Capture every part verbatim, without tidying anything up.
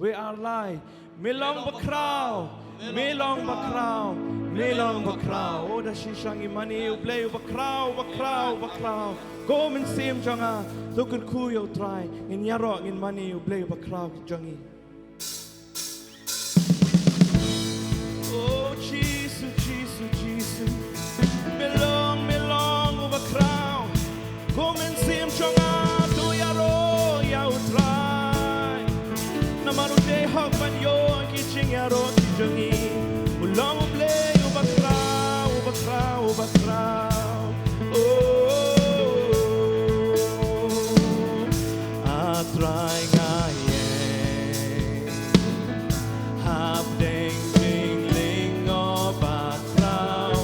We are lai. Me long bakhraw. Me long bakhraw. Me long bakhraw. O da shisha ngi mane ïa U Blei uba khraw, uba khraw, uba khraw. Ko mynsiem jong nga, to kyrkhu ïa U Trai. Ngin ïaroh ngin mane ïa U Blei uba khraw jong ngi. O Jisu, Jisu, Jisu. Me long, me long uba khraw. Ko mynsiem jong nga to ïaroh ïa U Trai. Namar u dei hok ban ïoh ki jingïaroh ki jong ngi. U long U Blei uba khraw, uba khraw, uba khraw. Oh, A Trai nga ïeng hapdeng jingïaroh ba khraw,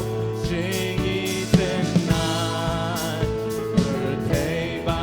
jingïatynnad pyrthei ba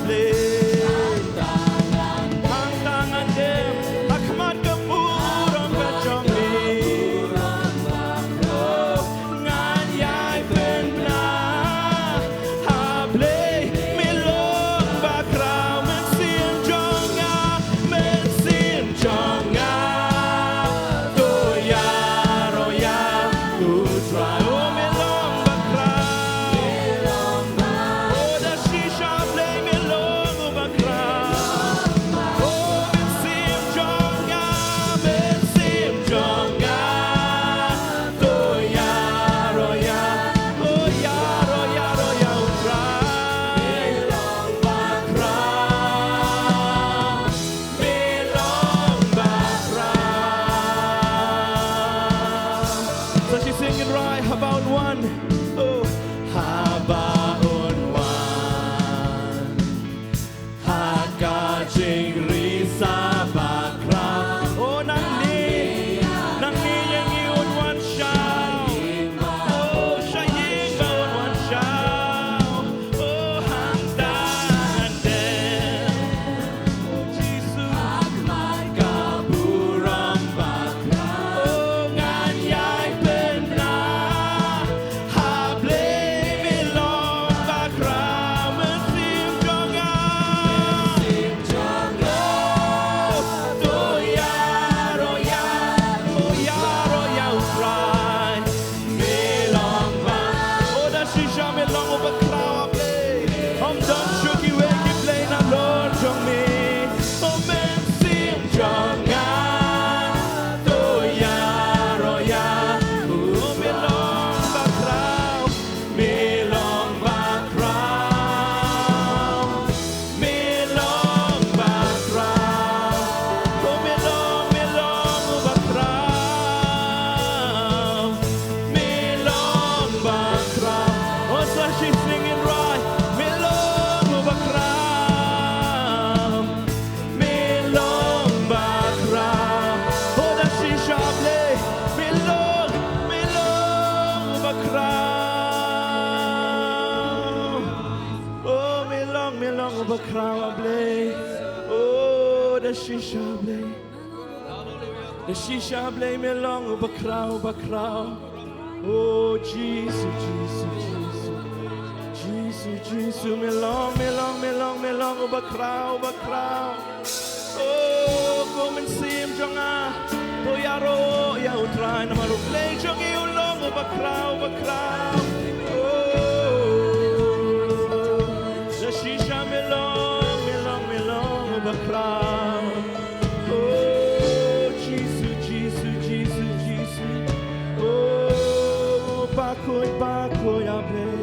Blei. Hangta ngan dem ha khmat ka burom ka jong me. Ngan ïai pynbna ha Blei, me long bakhraw, mynsiem jong nga, mynsiem jong nga. To ïaroh ïa u Trai, oh, me long bakhraw. Oh, da shisha Blei me long u bakhraw. Oh, mynsiem jong nga, mynsiem jong nga. To ïaroh ïa, oh, ïaroh, ïaroh ïa u Trai. Me long bakhraw. Me long bakhraw. Sa shisien ngin rai, haba un wan. Oh, haba un wan ha ka jingri sa bakhraw. Oh, nangne, nangne ïa ngi un wan shaw. Oh, sha ïing ba un wan shaw. Oh, hangta ngan dem. Jisu. Ka burom bakhraw. Oh, ngan ïai pynbna ha Blei, me long bakhraw, mynsiem jong nga. Oh, to ïaroh ïa, oh, ïaroh ïa u Trai. Me long ba, oh, da shisha me long u bakhraw, Blei. Ym don shuh kiwei ki blei nalor jong me. Oh, mynsiem jong nga. To ïaroh ïa, oh, me long bakhraw. Me long bakhraw. Me long bakhraw. Oh, me long, me long u bakhraw. Me long bakhraw. Oh, sa shisien ngin rai. Me long u bakhraw. Me long bakhraw. Oh, da shisha Blei. Me long, me long u bakhraw. Oh, me long, me long u bakhraw, a Blei. Oh, da shisha Blei. Da shisha Blei me long u bakhraw, bakhraw. Oh, Jisu, Jisu, Jisu. Jisu, Jisu, me long, me long, me long, me long u bakhraw, bakhraw. Oh, ko mynsiem jong nga. To ïaroh ïa u Trai namar u Blei jong ngi u long u bakhraw, bakhraw. Oh, da shisha me long, me long, me long u bakhraw. Oh, Jisu, Jisu, Jisu, Jisu. Oh, bakhuid, bakhuid, a Blei.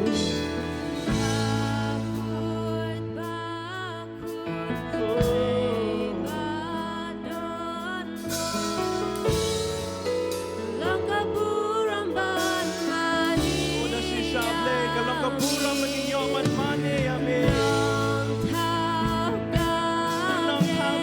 Long ka burom ban mane. Oh, da shisha Blei, ka long ka burom ba ngin ïoh ban mane ïa me. Nongthaw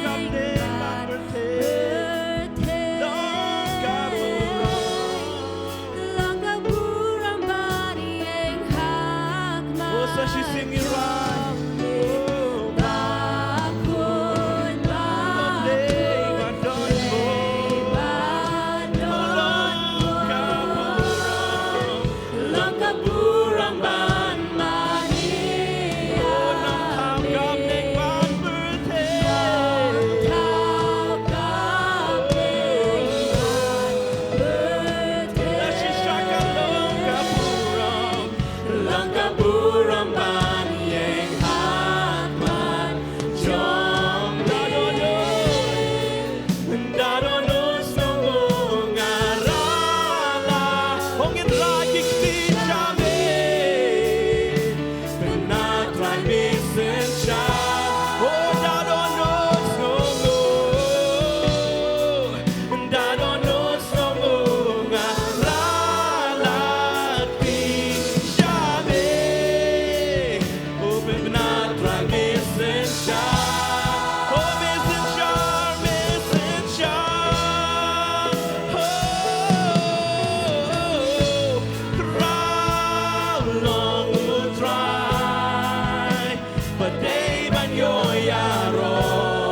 Ïoh ïaroh,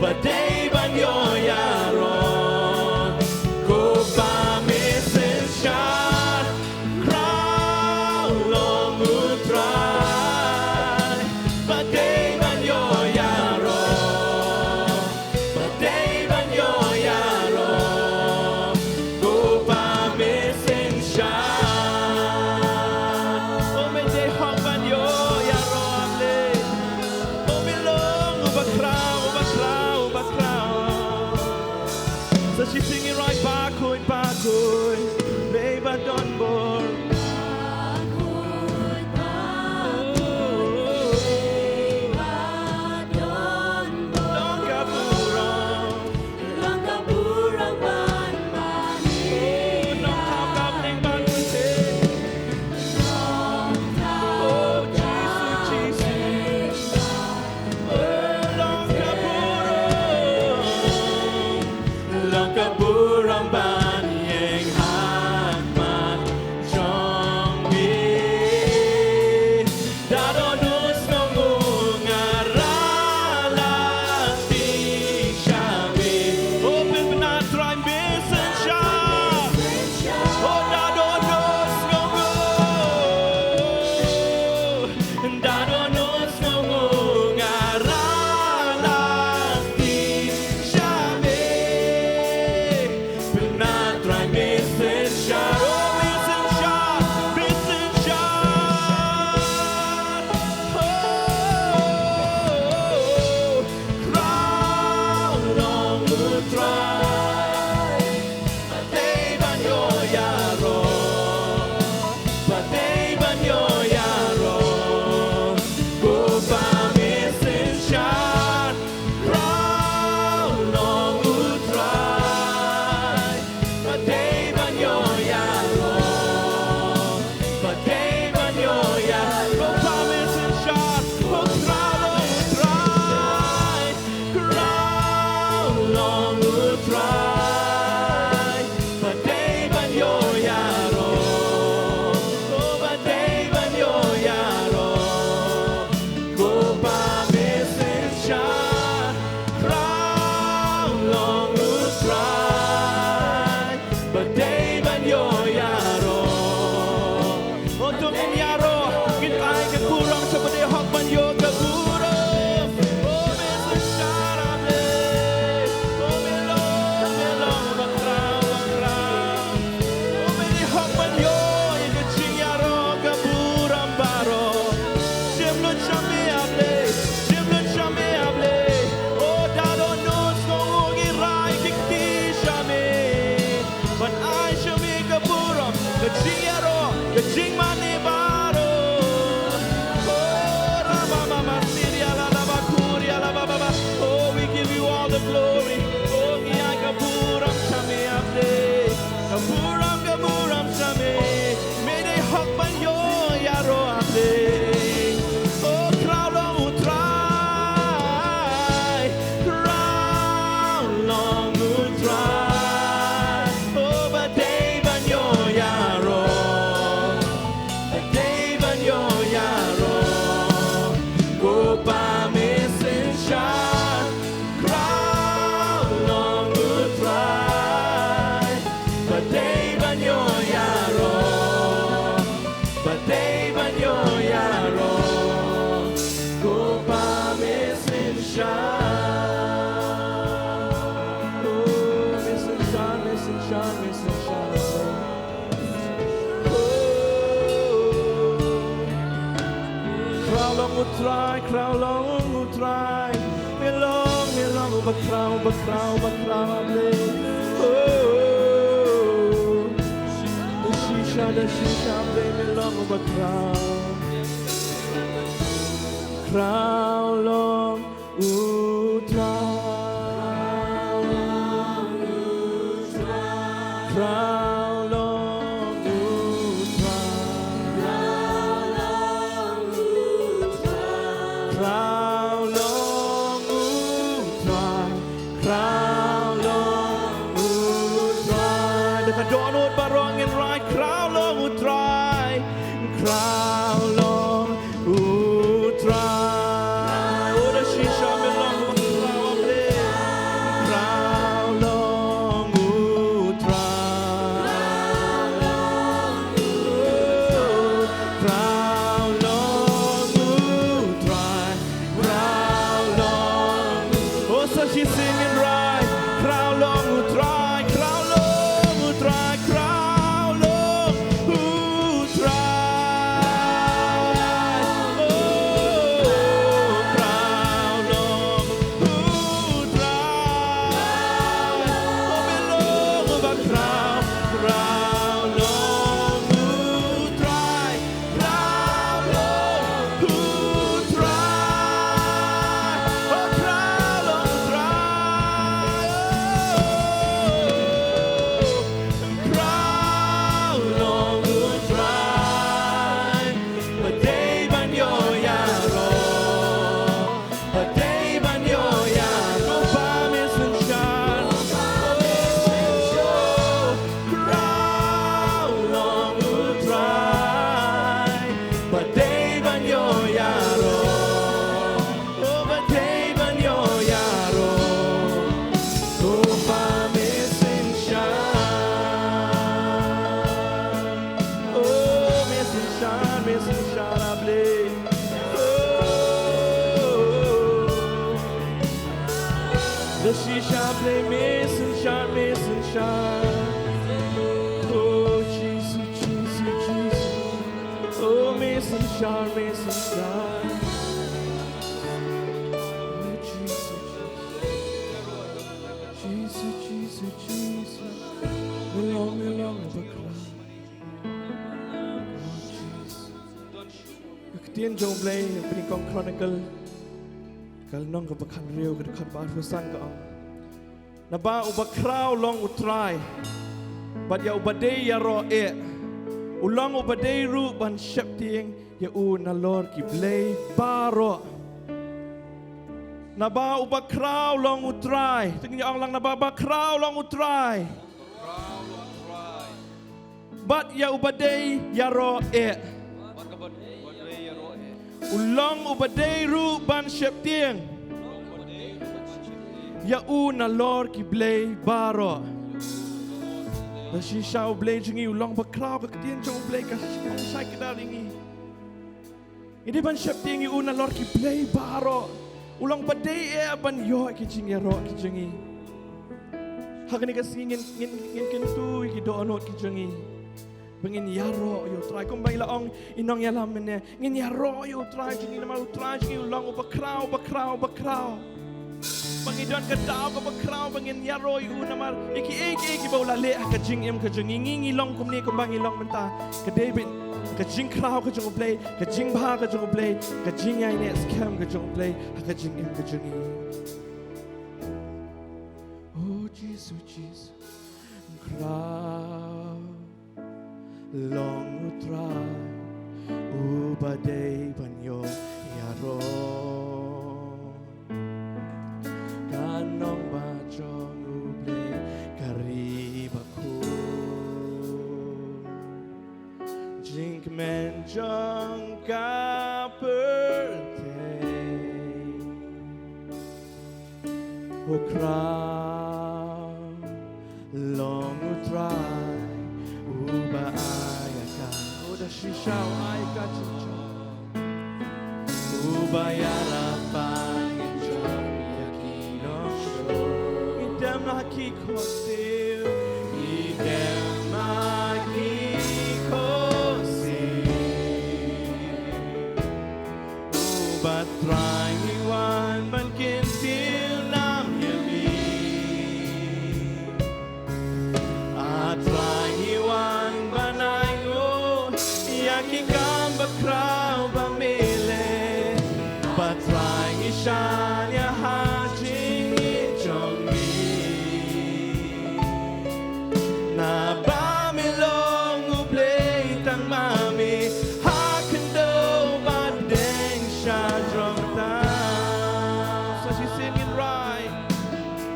ba dei ban ïoh ïaroh, ko pa mynsiem shad, khraw long U Trai, ba dei ban ïoh ïaroh, ba dei ban ïoh ïaroh, ko pa mynsiem shad. O me dei hok ban ïoh ïaroh, Blei. O me long uba khraw, uba khraw, uba khraw. Sa shisien ngin rai, bakhuid, bakhuid, Blei ba don bor. Long ka burom, long ka burom ban mane. Nongthaw ka bneng bad pyrthei. Nongthaw ka bneng bad pyrthei. Long ka burom, long ka burom ban ïeng ha khmat jong me. Da don u sngewnguh nga rah lynti sha me. O pynbna Trai mynsiem shad. O da don u sngewnguh, da don u sngewnguh nga rah lynti sha me. Pynbna Trai mynsiem shad, o mynsiem shad, mynsiem shad. O, khraw long U Trai, ba dei ban ïoh ïaroh, ba dei ban ïoh ïaroh, ko pa mynsiem shad. Khraw long U Trai, ba dei ban ïoh ïaroh, ba dei ban ïoh ïaroh, ko pa mynsiem shad. O khraw long U Trai, khraw long U Trai, ba dei ban ïoh ïaroh, o ba dei ban ïoh ïaroh, ko pa mynsiem shad. Khraw long U Trai, ba dei ban ïoh ïaroh. O to ngin ïaroh, ngin ai ka burom sha ba dei hok ban ïoh ka burom. O mynsiem shad, A Blei. O me long, me long ba khraw, ba khraw. O me dei hok ban ïoh ïa ka jingïaroh, ka burom baroh. Shim lut sha me, A Blei. Shim lut sha me, A Blei. O da don u sngewnguh ngi rai ki kti sha me, ban ai sha me ka burom, ka jingïaroh, ka jingmane baroh. O rama mama siria la la ba kuria la ba ba ba. Oh, we give you all the glory. O ngi ai ka burom sha me, A Blei. Ka burom, ka burom sha me. Me dei hok ban ïoh ïaroh, A Blei. O khraw long U Trai, khraw long U Trai. O ba dei ban ïoh ïaroh, ba dei ban ïoh ïaroh, ko pa mynsiem shad. Khraw long U Trai, ba dei ban ïoh ïaroh, ba dei ban ïoh ïaroh, ko pa mynsiem shad. Oh, mynsiem shad, mynsiem shad, mynsiem shad. Khraw long U Trai, khraw long U Trai. Me long, me long uba khraw, uba khraw, uba khraw, A Blei. Oh, da shisha, da shisha, A Blei, me long uba khraw. Khraw long U Trai. Khraw long U Trai. Khraw long U Trai. Khraw long U Trai. Da ka dohnud baroh ngin rai, khraw long U Trai. Khraw long U Trai. Sing and rai, Khraw long u Trai, khraw long u Trai, khraw long u Trai. Oh, khraw long u Trai. Oh, me long u ba khraw, khraw long u Trai. Khraw long u Trai. Oh, khraw long u Trai. Oh, khraw long u Trai. Ba dei ban ïoh ïaroh. Ba dei ban ïoh ïaroh, ba me synshar. Oh, khraw long u Trai. Ba dei ban ïoh ïaroh. Oh, ba dei ban ïoh ïaroh. Oh, ba me synshar. Oh, me synshar, me synshar, a Blei. Oh, da shisha Blei me synshar, me synshar. Oh, Jisu, Jisu, Jisu. Oh, me synshar, me synshar. Oh, Jisu, Jisu, Jisu, Jisu. Me long, me long, me long. Ka ktien jong U Blei, Pynïaid Chronicle, ka lynnong kaba khathynriew, ka dkhot ba arphew san ka ong: Naba uba khraw long U Trai, bad ïa uba dei ïaroh eh, u long uba dei ruh ban sheptieng ïa u nalor ki blei baroh. Naba uba khraw long U Trai, te ngin ong lang, naba uba khraw long U Trai. Bad ïa uba dei ïaroh eh, u long uba dei ruh ban sheptieng ïa u nalor ki blei baroh. Da shisha U Blei jong ngi u long ba khraw, ka ktien jong U Blei ka shai kdar ïa ngi. Ngi dei ban sheptieng ïa u nalor ki blei baroh. U long ba dei eh ban ïoh ki jingïaroh ki jong ngi. Ha kane ka sngi ngin, ngin, ngin kyntu ïa ki dohnud ki jong ngi ba ngin ïaroh ïa U Trai. Kumba i la ong i nongïalam mynne, ngin ïaroh ïa U Trai jong ngi namar U Trai jong ngi u long uba khraw, ba khraw, ba khraw. Ba ngi don ka daw kaba khraw ba ngin ïaroh ïa u namar ïa kiei kiei kiba u la leh ha ka jingim ka jong ngi, ngi, ngi long kumne kumba ngi long mynta. Ka dei beit ka jingkhraw ka jong U Blei, ka jingbha ka jong U Blei, ka jingïaineh skhem ka jong U Blei ha ka jingim ka jong ngi. Oh Jisu, Jisu, khraw long U Trai, uba dei ban ïoh ïaroh. Ka nongbah jong U Blei ka ri bakhuid, jingkmen jong ka pyrthei. Oh khraw long U Trai, uba ai ïa ka, oh da shisha u ai ïa ka jingjop, uba ïarap ban ngin jop ïa ki nongshun. Ngi dem ha ki khohsiew, ngi dem ha ki khohsiew. U Trai ngi wan ban kyntiew nam ïa me. A Trai ngi wan ban ai nguh ïa ki kam bakhraw ba me leh. Ba Trai ngi shaniah ha jingim jong ngi. Naba me long U Blei tang ma me, ha khyndew bad deng sha jrong tam. Sa shisien ngin rai.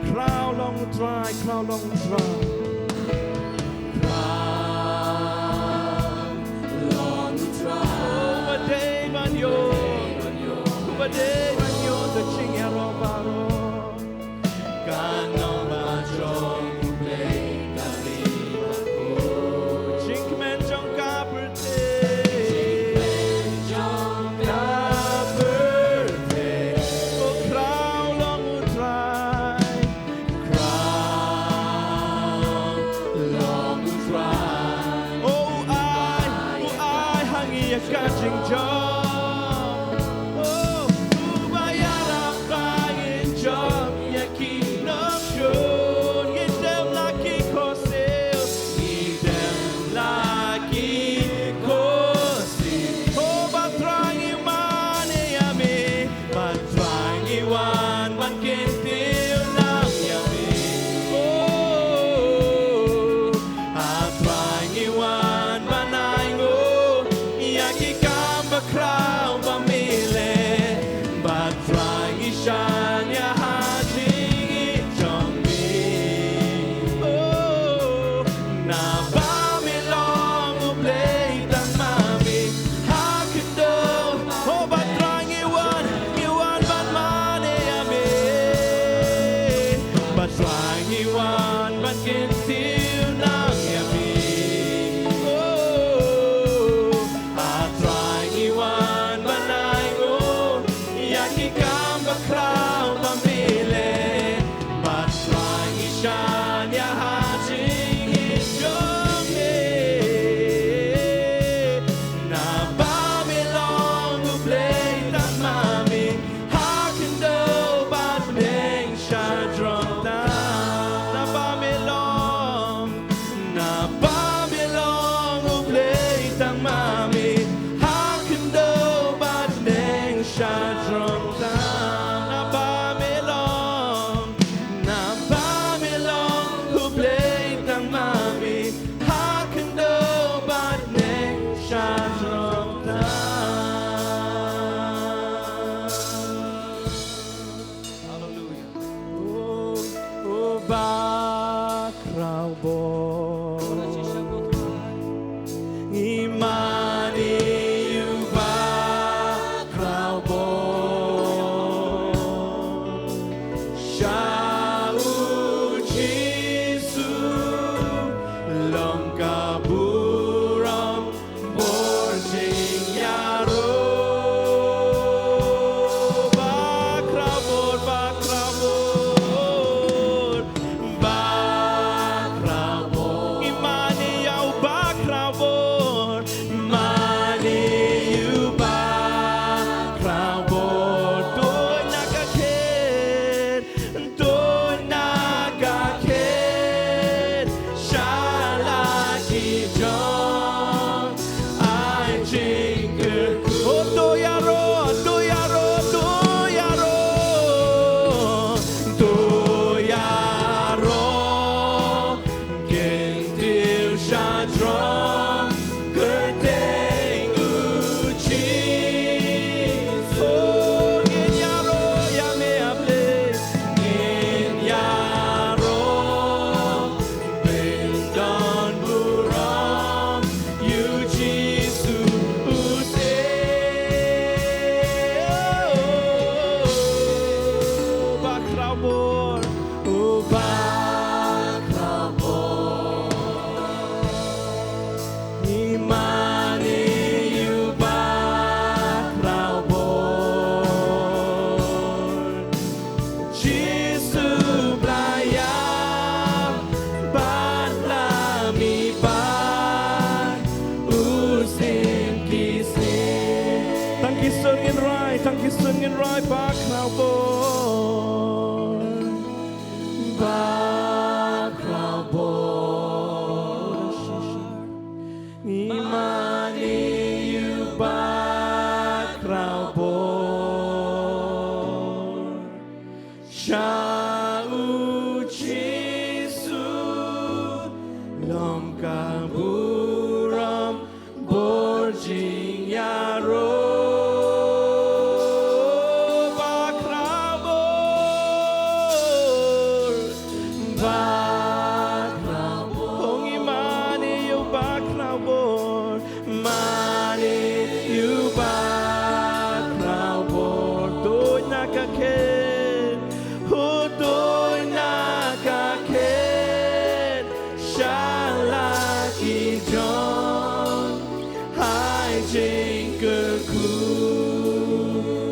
Khraw long U Trai, khraw long U Trai. Khraw long U Trai. Uba dei ban ïoh, uba dei ban ïoh ka jingïaroh baroh. Ka nongbah jong U Blei ka ri bakhuid. Jingkmen jong ka pyrthei. Jingkmen jong ka pyrthei. Oh khraw long U Trai. Ki kam bakhraw ba me leh, bad Trai ngi shaniah ha jingim jong me. Naba me long U Blei tang ma me, ha khyndew bad bneng sha jrong tam. Naba me long Naba me long U Blei tang ma me, ha khyndew bad bneng sha jrong tam. Naba me long, naba me long U Blei tang ma me, ha khyndew bad bneng sha jrong tam. Hallelujah. O, o bakhraw bor. Ngi mane ïa u bakhraw bor. Sha u Jisu long ka burom bor jingïaroh. Bakhraw bor, bakhraw bor, bakhraw bor. Ngi mane ïa u bakhraw bor, mane ïa u bakhraw bor. To na ka khet To na ka khet sha la ki jong ai jingkyrkhu. O to ïaroh, to ïaroh, to ïaroh, to ïaroh. Kyntiew sha jrong kyrteng u Jisu. Ngin ïaroh ïa me A Blei. Ngin ïaroh, pyndon burom ïa u Jisu u seh. Bakhraw bor. U bakhraw bor. Ngi mane ïa u bakhraw bor. Jisu ba la ïap bad la mihpat u siem ki siem. Tang ki sur ngin rai, tang ki sur ngin rai bakhraw bor. Bakhraw bor. Ngi mane ïa u bakhraw bor. Sha u Jisu long ka burom bor jingïaroh. Bakhraw bor, bakhraw bor. Ngi mane ïa u bakhraw bor, mane ïa u bakhraw bor. To na ka khet, o to na ka khet sha la ki jong ai jingkyrkhu.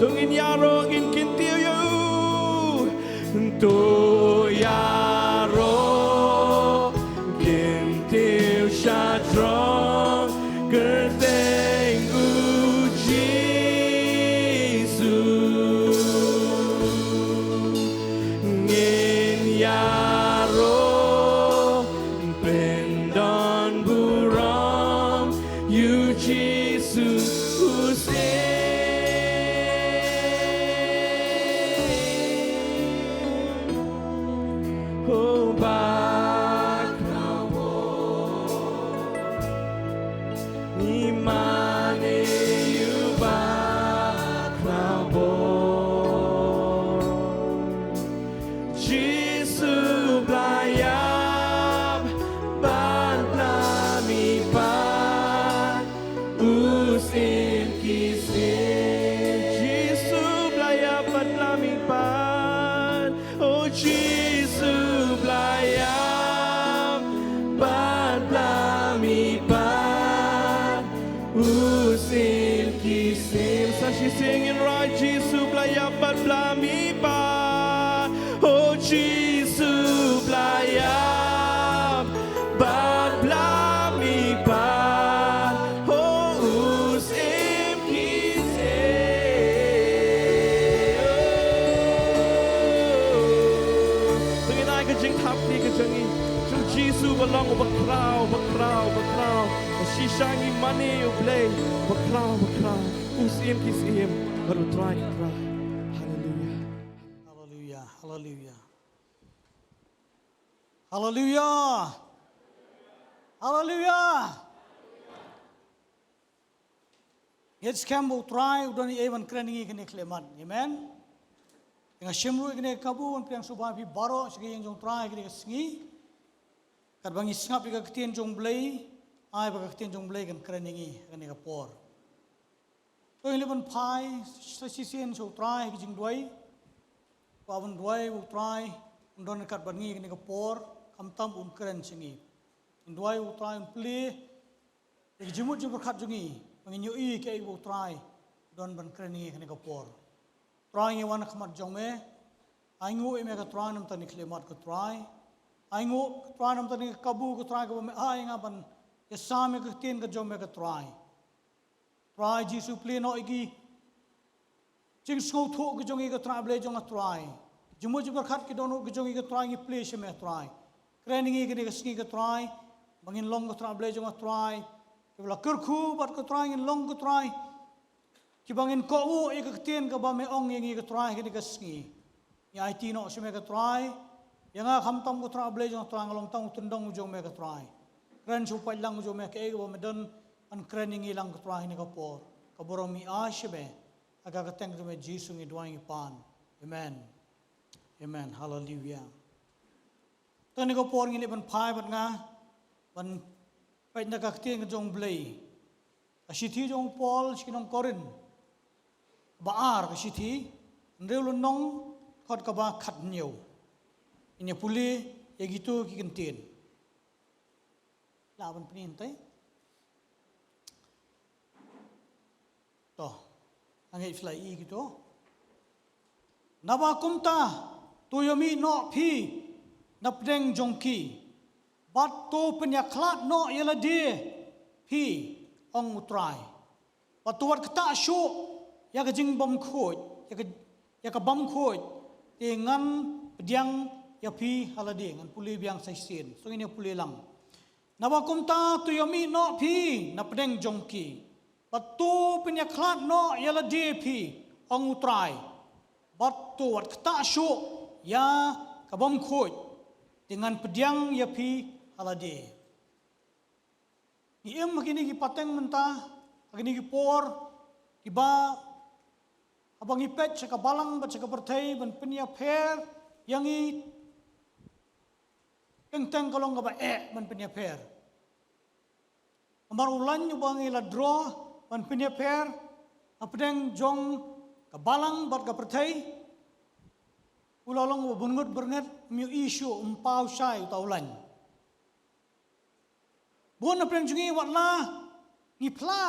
To ngin ïaroh, ngin kyntiew ïa u. To ïaroh, kyntiew sha jrong kyrteng u Jisu. Ngin ïaroh, pyndon burom ïa u Jisu u siem. O bakhraw bor. Ngi mane ïa u bakhraw bor. Jisu ba la ïap bad la mihpat u siem ki siem. Jisu ba la ïap bad la mihpat. O Jisu ba la ïap bad la mihpat u siem ki siem. Sa shisien ngin rai. Jisu ba la ïap Bad blam i pat, o Jisu blam i ap. Bad blam i pat, o u Syiem ki Syiem. Te ngin ai ka jingthap kti ka jong ngi sha u Jisu ba long u bakhraw, bakhraw, bakhraw. Ba shisha ngi mane ïa u Blei, bakhraw, bakhraw. U Syiem ki Syiem bad u Trai ki Trai. Haleluia. Haleluia, haleluia. Haleluia. Haleluia. Ngeit skhem ba u Trai u don ei ei ban kren ïa ngi kane ka khyllipmat. Amen. Te nga shim ruh ïa kane ka kabu ban pdiang sngewbha ïa phi baroh sha ka ïing jong u Trai kane ka sngi. Katba ngi sngap ïa ka ktien jong u Blei, ai ba ka ktien jong u Blei kan kren ïa ngi kane ka por. To ngin leit ban phai sa shisien sha u Trai ha ka jingduwai. Kwah ban duwai ba u Trai un don ryngkat bad ngi kane ka por, khamtam un kren sha ngi. Ngin duwai ba u Trai un plie ïa ka jingmut jingpyrkhat jong ngi ba ngin ïohi kaei ba u Trai u don ban kren ïa ngi kane ka por. Trai, ngi wan ha khmat jong me. Ainguh ïa me ko Trai namar kane ka khyllipmat ko Trai. Ainguh ko Trai namar kane ka kabu ko Trai kaba me ai ïa nga ban ïasam ïa ka ktien ka jong me ko Trai. Trai Jisu, plie noh ïa ki jingsngewthuh ki jong ngi ko Trai Blei jong nga Trai. Jingmut jingpyrkhat ki dohnud ki jong ngi ko Trai, ngi plie sha me Trai. Kren ïa ngi kane ka sngi ko Trai, ba ngin long ko Trai Blei jong nga Trai, kiba la kyrkhu bad ko Trai ngin long ko Trai, kiba ngin kohnguh ïa ka ktien kaba me ong ïa ngi ko Trai kane ka sngi. Ngi aiti noh sha me ko Trai. Ïa nga khamtam ko Trai Blei jong nga Trai, nga long tang u tyndong u jong me ko Trai. Kren sha u paidlang u jong me kaei kaba me don ban kren ïa ngi lang ko Trai ha kane ka por. Ka burom ngi ai sha me. Ha ka kyrteng jong me Jisu ngi duwai ngi pan. Amen. Amen. Haleluia. Te ha kane ka por ngin leit ban phai bad nga ban peit na ka ktien ka jong u Blei. Ka shithi jong u Paul sha ki nong Korinth. Ba ar ka shithi, hynriew lynnong, dkhot kaba khathynñiew. Ngin ïa pule ïa kito ki kyntien. Lah ban pyni hangtei? To, nga ngeit phi la ïohi kito. Naba kumta, to ïa mih noh phi na pdeng jong ki, bad to pynïakhlad noh ïa lade phi, ong U Trai. Bad to wat ktah shuh ïa ka jingbymkhuid, ïa ka, ïa ka bymkhuid, te ngan pdiang ïa phi ha lade. Ngan pule biang sa shisien. Sngewbha ngin ïa pule lang. Naba kumta to ïa mih noh phi na pdeng jong ki, bad to pynïakhlad noh ïa lade phi, ong U Trai, bad to wat ktah shuh ïa ka bymkhuid, te ngan pdiang ïa phi ha lade. Ngi im ha kine ki pateng mynta, ha kine ki por, kiba, haba ngi peit sha ka balang bad sha ka pyrthei ban pynïapher ïa ngi, teng teng ka long kaba eh ban pynïapher. Namar u lain uba ngi la draw ban pynïapher hapdeng jong ka balang bad ka pyrthei, u la long uba byrngut byrnget, ym ïohi shuh, ym paw shai uta u lain. Bun hapdeng jong ngi wat la ngi phla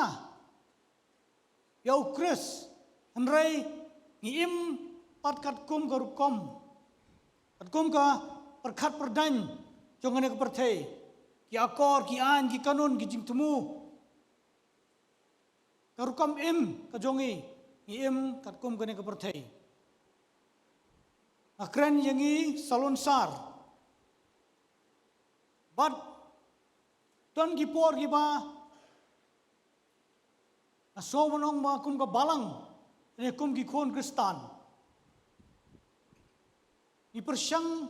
ïa U Khrist, hynrei ngi im pat katkum ka rukom, katkum ka pyrkhat pyrdaiñ jong kane ka pyrthei, ki akor, ki aiñ, ki kanun, ki jingthmu. Ka rukom im ka jong ngi, ngi im katkum kane ka pyrthei. Nga kren ïa ngi salonsar. Bad don ki por kiba nga sngew ban ong ba kum ka balang, ne kum ki khun Khristan, ngi pyrshang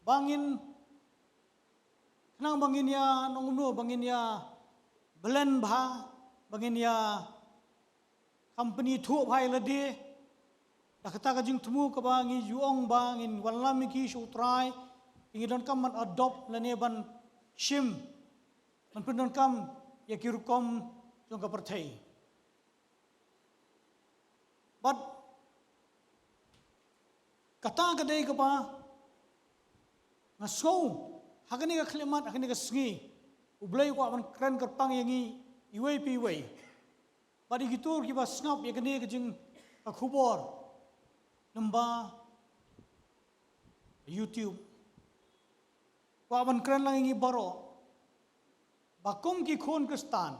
ba ngin khnang ba ngin ïa nongno, ba ngin ïa blen bha, ba ngin ïa company thuh bha ïa lade. Da kata ka jingthmu kaba ngi ju ong ba ngin wallam ïa ki sha U Trai, ngi donkam ban adopt lane ban shim, ban pyndonkam ïa ki rukom jong ka pyrthei. Bad kata ka dei kaba nga sngew ha kane ka khyllipmat, ha kane ka sngi, U Blei u kwah ban kren kyrpang ïa ngi iwei pa iwei. Bad ïa kito kiba sngap ïa kane ka jing, ka khubor, Lyngba YouTube, kwah ban kren lang ïa ngi baroh ba kum ki khun Khristan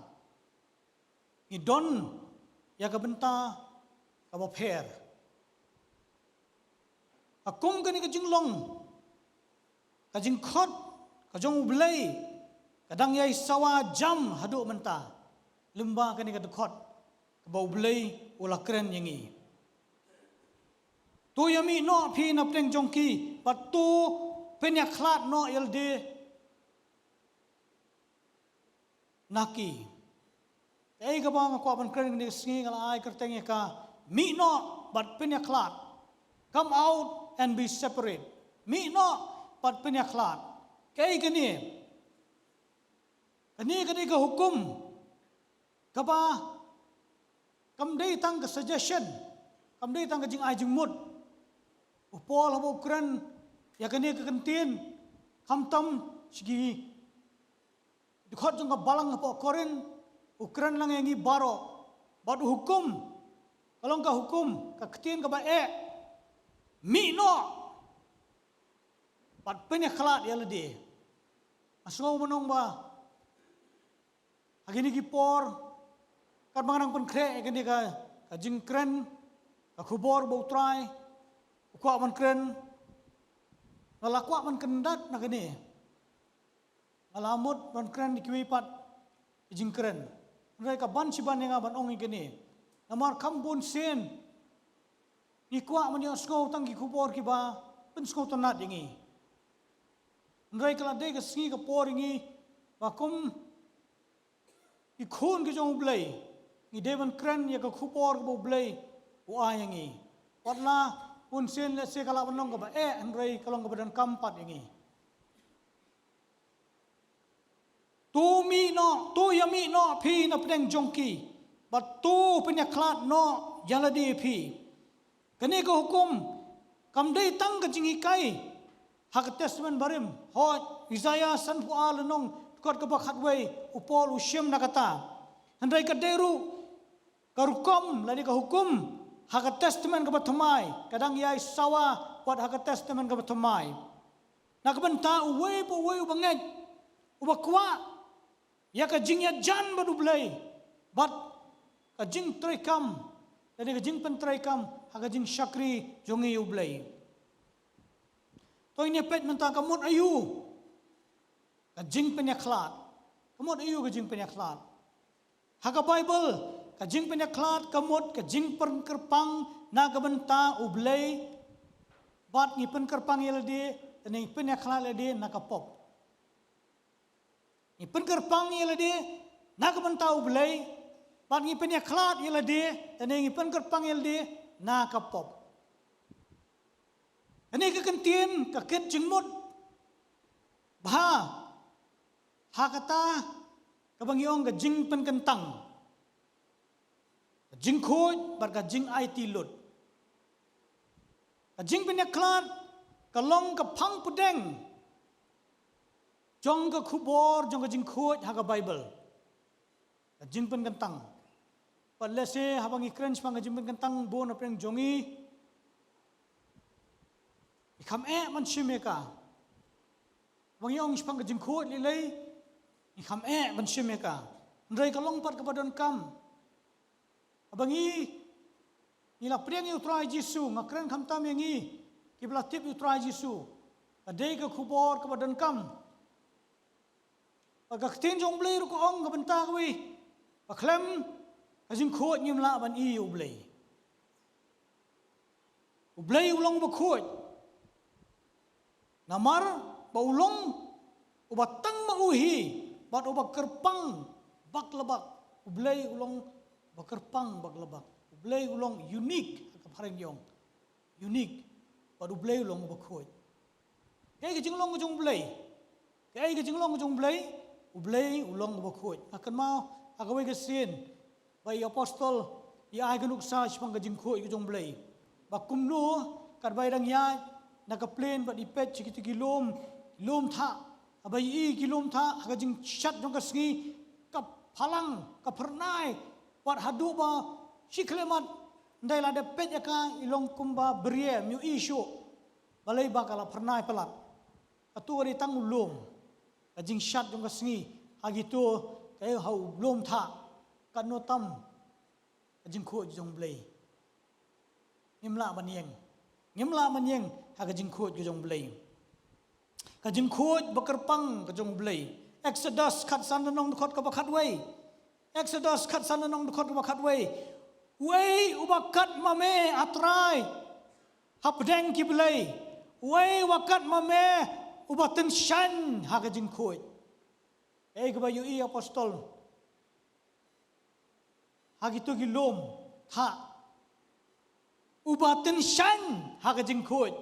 ngi don ïa ka bynta kaba pher. Ka kum kane ka jinglong, ka jingkhot ka jong U Blei ka dang ïai sawa jam haduh mynta. Lyngba kane ka dkhot kaba U Blei u la kren ïa ngi, to ïa mih noh phi na pdeng jong ki, bad to pynïakhlad noh ïa lade na ki. Kaei kaba nga kwah ban kren kane ka sngi, nga la ai kyrteng ïa ka, mih noh bad pynïakhlad. Come out and be separate. Mih noh bad pynïakhlad. Kaei kane? Kane ka dei ka hukum kaba kam dei tang ka suggestion, kam dei tang ka jingai jingmut. U Paul haba u kren ïa kane ka kyntien, khamtam sha ki dkhot jong ka balang hapoh Korinth, u kren lang ïa ngi baroh. Bad u hukum ka long ka hukum, ka ktien kaba eh, mih noh bad pynïakhlad ïa lade. Nga sngew ban ong ba ha kine ki por, katba nga dang pynkhreh ïa kane ka, ka jingkren, ka khubor ba U Trai u kwah ban kren, nga la kwah ban kyndat na kane. Nga la mut ban kren ïa kiwei pat ki jingkren, hynrei ka ban shi ban ïa nga ban ong ïa kane. Namar kham bun sien ngi kwah ban ïohsngew tang ki khubor kiba pynsngewtynnat ïa ngi. Hynrei ka la dei ka sngi ka por ïa ngi ba kum ki khun ki jong U Blei, ngi dei ban kren ïa ka khubor kaba U Blei u ai ïa ngi. Wat la bun sien lehse ka lah ban long kaba eh, hynrei ka long kaba donkam pat ïa ngi. To mih noh, to ïa mih noh phi na pdeng jong ki, bad to pynïakhlad noh ïa lade phi. Kane ka hukum kam dei tang ka jinghikai ha ka Testament Barim. Hooid, Isaiah sanphew ar lynnong, dkhot kaba khatwei, u Paul u shim na kata. Hynrei ka dei ruh ka rukom lane ka hukum ha ka Testament kaba thymmai, ka dang ïai sawa wat ha ka Testament kaba thymmai. Na ka bynta uwei pa uwei uba ngeit, uba kwah ïa ka jingïajan bad U Blei, bad ka jingtreikam, lane ka jingpyntreikam ha ka jingshakri jong ngi ïa U Blei. To ngin ïa peit mynta ka mut aïu ka jingpynïakhlad. Ka mut aïu ka jingpynïakhlad? Ha ka Baibl, ka jingpynïakhlad ka mut ka jingpynkyrpang na ka bynta U Blei, bad ngi pynkyrpang ïa lade, te ngi pynïakhlad ïa lade na ka pop. Ngi pynkyrpang ïa lade na ka bynta U Blei, bad ngi pynïakhlad ïa lade, te ngi pynkyrpang ïa lade na ka pop. Kane ka kyntien ka kit jingmut bha ha kata kaba ngi ong ka jingpynkyntang, ka jingkhuid bad ka jingaiti lut. Ka jingpynïakhlad ka long ka phang pdeng jong ka khubor jong ka jingkhuid ha ka Baibl. Ka jingpynkyntang. Bad lehse haba ngi kren shaphang ka jingpynkyntang, bun na pdeng jong ngi, ngi kham eh ban shim ïa ka. Haba ngi ong shaphang ka jingkhuid lei lei, ngi kham eh ban shim ïa ka. Hynrei ka long pat kaba donkam. Haba ngi, ngi la pdiang ïa U Trai Jisu, nga kren khamtam ïa ngi kiba la tip ïa U Trai Jisu, ka dei ka khubor kaba donkam. Bad ka ktien jong U Blei ruh ka ong ka bynta kawei, ba khlem ka jingkhuid ngim lah ban ïohi ïa U Blei. U Blei u long uba khuid. Namar ba u long uba tang ma u hi, bad uba kyrpang bak la bak. U Blei u long uba kyrpang bak la bak. U Blei u long unique, ha ka phareng ong. Unique. Bad U Blei u long uba khuid. Kaei ka jinglong ka jong U Blei? Kaei ka jinglong ka jong U Blei? U Blei u long uba khuid. Nga kynmaw ha kawei ka sien ba i apostol i ai ka nuksa shaphang ka jingkhuid ka jong U Blei. Ba kumno katba i dang ïaid na ka plain bad i peit sha kita ki lum, ki lum thah. Haba i ïohi ki lum thah ha ka jingshad jong ka sngi, ka phalang, ka phyrnai, wat haduh ba shi khyllipmat Ndai la da peit ïa ka i long kumba bria, ym ïohi shuh balei ba ka la phyrnai palat. Kato ka dei tang u lum, ka jingshad jong ka sngi, ha kito ka ïoh ha u lum thah. Katno tam ka jingkhuid jong U Blei. Ngim lah ban ïeng. Ngim lah ban ïeng ha ka jingkhuid ka jong U Blei. Ka jingkhuid ba kyrpang ka jong U Blei. Exodus khatsan lynnong dkhot kaba khatwei. Exodus khatsan lynnong dkhot kaba khatwei. Uei uba kat ma me, A Trai, hapdeng ki blei? Uei uba kat ma me uba tyngshaiñ ha ka jingkhuid? Ei, kaba ïohi apostol ha kito ki lum thah. Uba tyngshaiñ ha ka jingkhuid.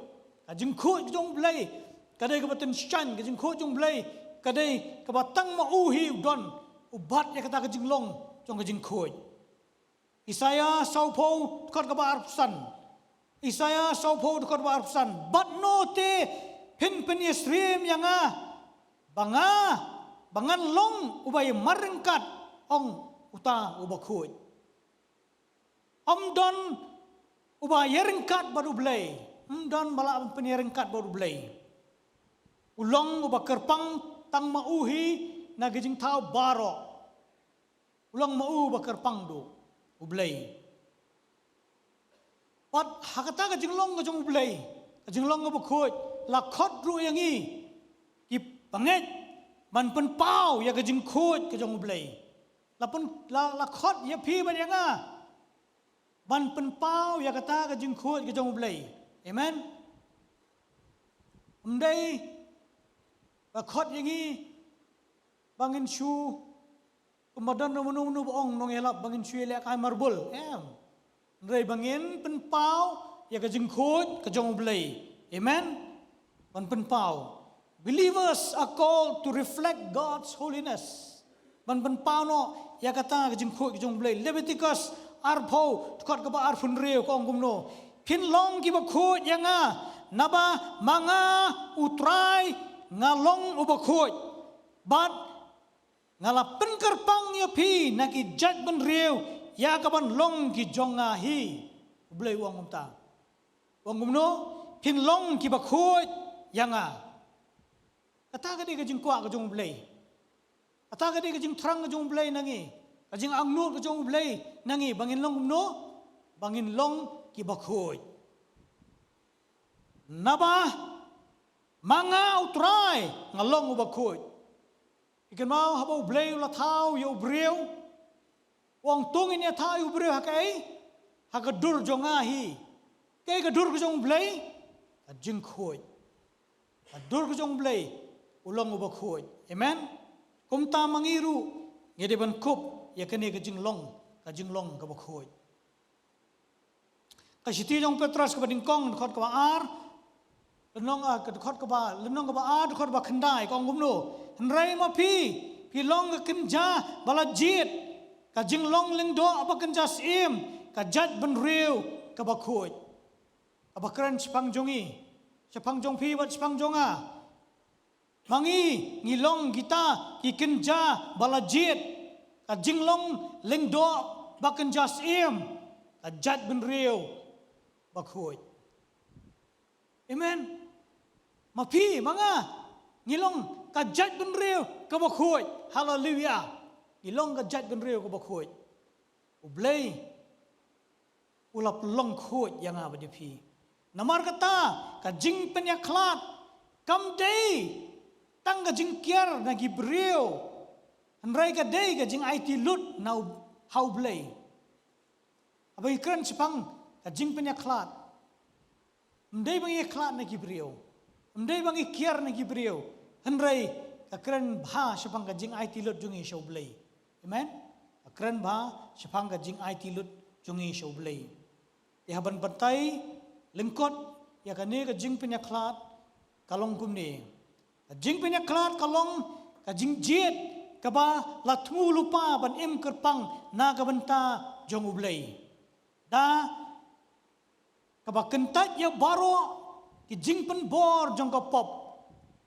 Ka jingkhuid ka jong U Blei ka dei kaba tyngshaiñ, ka jingkhuid jong U Blei ka dei kaba tang ma u hi u don, u bat ïa kata ka jinglong jong ka jingkhuid. Isaïah sawphew dkhot kaba arphew san. Isaïah sawphew dkhot kaba arphew san. Bad no te phin pynïasyriem ïa nga, ba nga, ba ngan long uba ïamar ryngkat, ong uta uba khuid. Ym don uba ïaryngkat bad U Blei. Ym don ba lah ban pynïaryngkat bad U Blei. U long uba kyrpang tang ma u hi na ki jingthaw baroh. U long ma u uba kyrpang duh, U Blei. Bad ha kata ka jinglong ka jong U Blei, ka jinglong kaba khuid, la khot ruh ïa ngi ki bangeit ban pynpaw ïa ka jingkhuid ka jong U Blei. La pyn, la, la khot ïa phi bad ïa nga ban pynpaw ïa kata ka jingkhuid ka jong U Blei. Amen. Ym dei ba khot ïa ngi ba ngin shu, kumba don mano mano ba ong, nongïalap, ba ngin shu ïalehkai marbul. Em. Hynrei ba ngin pynpaw ïa ka jingkhuid ka jong U Blei. Amen. Ban pynpaw. Believers are called to reflect God's holiness. Ban pynpaw noh ïa kata ka jingkhuid ka jong U Blei. Leviticus arphew dkhot kaba arphew hynriew ka ong kumno: Phin long kiba khuid ïa nga, naba ma nga U Trai nga long uba khuid. Bad nga la pynkyrpang ïa phi na ki jaitbynriew ïa kaban long ki jong nga hi. U Blei u ong kumta. U ong kumno? Phin long kiba khuid ïa nga. Kata ka dei ka jingkwah ka jong U Blei. Kata ka dei ka jingthrang ka jong U Blei na ngi. Ka jingangnud ka jong U Blei na ngi, ba ngin long kumno? Ba ngin long kiba khuid. Naba ma nga U Trai nga long uba khuid. Phi kynmaw haba U Blei u la thaw ïa u briew, u ong to ngin ïa thaw ïa u briew ha kaei? Ha ka dur jong nga hi. Kaei ka dur ka jong U Blei? Ka jingkhuid. Ka dur ka jong U Blei, u long uba khuid. Amen. Kumta ma ngi ruh ngi dei ban kup ïa kane ka jinglong, ka jinglong kaba khuid. Ka shithi jong u Petros kaba nyngkong, dkhot kaba ar, lynnong, ah, ka dkhot kaba, lynnong kaba ar, dkhot ba khyndai, ka ong kumno: Hynrei ma phi, phi long ka kynja ba la jied, ka jinglong lyngdoh ba kynja syiem, ka jaitbynriew kaba khuid. Kaba kren shaphang jong ngi, shaphang jong phi bad shaphang jong nga. Ma ngi ngi long kita ki kynja ba la jied, ka jinglong lyngdoh ba kynja syiem, ka jaitbynriew ba khuid. Amen. Ma phi, ma nga, ngi long ka jaitbynriew kaba khuid. Haleluia. Ngi long ka jaitbynriew kaba khuid. U Blei u la pynlong khuid ïa nga bad ïa phi. Namar kata, ka jingpynïakhlad kam dei tang ka jingkiar na ki briew, hynrei ka dei ka jingaiti lut na u, ha U Blei. Haba ngi kren shaphang ka jingpynïakhlad, ym dei ba ngi ïakhlad na ki briew, ym dei ba ngi kiar na ki briew, hynrei ka kren bha shaphang ka jingaiti lut jong ngi sha U Blei. Amen. Ka kren bha shaphang ka jingaiti lut jong ngi sha U Blei. Te haban batai lyngkot ïa kane ka jingpynïakhlad, ka long kumne: Ka jingpynïakhlad ka long ka jingjied kaba la thmu lypa ban im kyrpang na ka bynta jong U Blei, da kaba kyntait ïa baroh ki jingpynbor jong ka pop,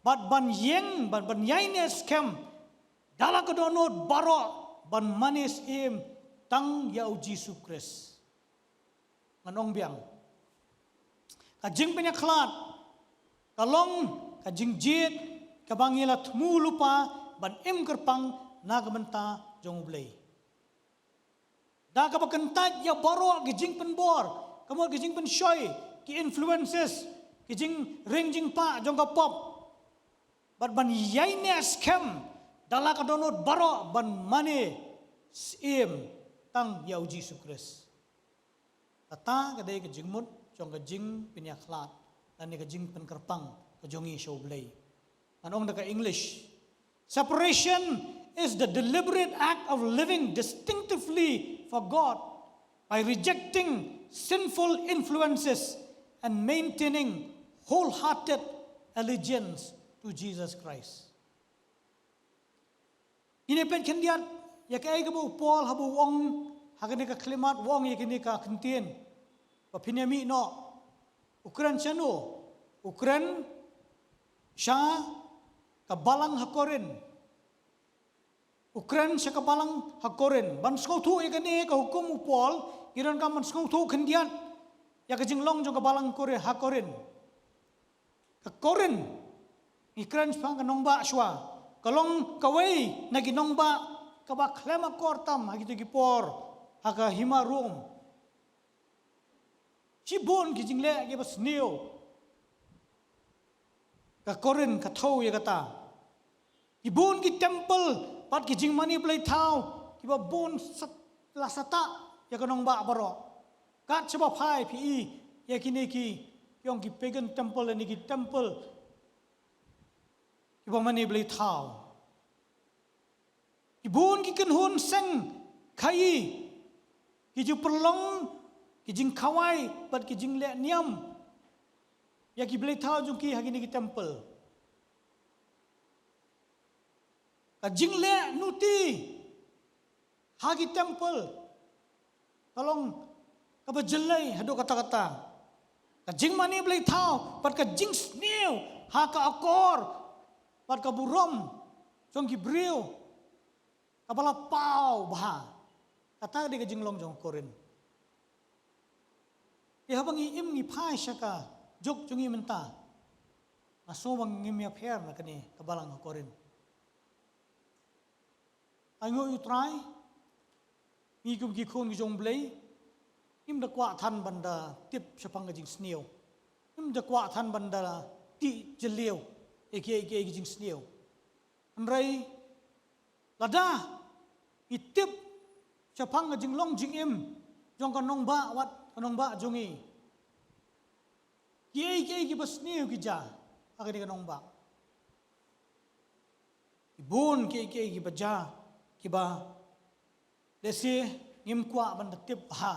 bad ban ïeng, bad ban ïaineh skhem da la ka dohnud baroh, ban mane syiem tang ïa U Jisu Khrist. Ngan ong biang. Ka jingpynïakhlad ka long ka jingjied kaba ngi la thmu lypa ban im kyrpang na ka bynta jong U Blei. Da kaba kyntait ïa baroh ki jingpynbor, ka mut ki jingpynshoi, ki influences, ki jingring jingpah jong ka pop. Bad ban ïaineh skhem da la ka dohnud baroh ban mane syiem tang ïa U Jisu Khrist. Kata ka dei ka jingmut jong ka jingpynïakhlad lane ka jingpynkyrpang ka jong ngi sha U Blei. Ngan ong da ka English. Separation is the deliberate act of living distinctively for God by rejecting sinful influences and maintaining wholehearted allegiance to Jesus Christ. Ngin ïa peit khyndiat ïa kaei kaba u Paul haba u ong ha kane ka khlieh mat, u ong ïa kane ka ktien. Ba phin ïa mih noh. U kren shano? U kren sha ka balang ha Korinth. U kren sha ka balang ha Korinth. Ban sngewthuh ïa kane ka hukum u Paul, ngi donkam ban sngewthuh khyndiat ïa ka jinglong jong ka balang Korinth, ha Korinth. Ka Korinth, ngi kren shaphang ka nongbah shuwa, ka long kawei na ki nongbah kaba khlem akor tam ha kito ki por ha ka hima Rom. Shibun ki jingleh kiba sniew. Ka Korinth ka thew ïa kata. Ki bun ki temple bad ki jingmane blei thaw kiba bun sat-, la sata ïa ka nongbah baroh. Kat shaba phai phi i ïa kine ki, ki ong ki pagan temple ne ki temple kiba mane blei thaw. Ki bun ki kynhun seng khaii ki ju pynlong ki jingkhawai bad ki jingleh niam ïa ki blei thaw jong ki ha kine ki temple. Ka jingleh nuti ha ki temple ka long kaba jyllei haduh katta katta. Ka jingmane blei thaw bad ka jingsniew ha ka akor bad ka burom jong ki briew kaba la paw bha. Kata ka dei ka jinglong jong Korinth. Te haba ngi im ngi phai sha ka juk jong ngi mynta, nga sngew ba ngim ïapher na kane ka balang ha Korinth. Ainguh ïa U Trai, ngi kum ki khun ki jong U Blei ngim da kwah than ban da tip shaphang ka jingsniew. Ngim da kwah than ban da tih jylliew ïa kiei kiei ki jingsniew. Hynrei lada ngi tip shaphang ka jinglong jingim jong ka nongbah wat ka nongbah jong ngi, kiei kiei kiba sniew ki jia ha kane ka nongbah. Ki bun kiei kiei kiba jia kiba lehse ngim kwah ban da tip bha.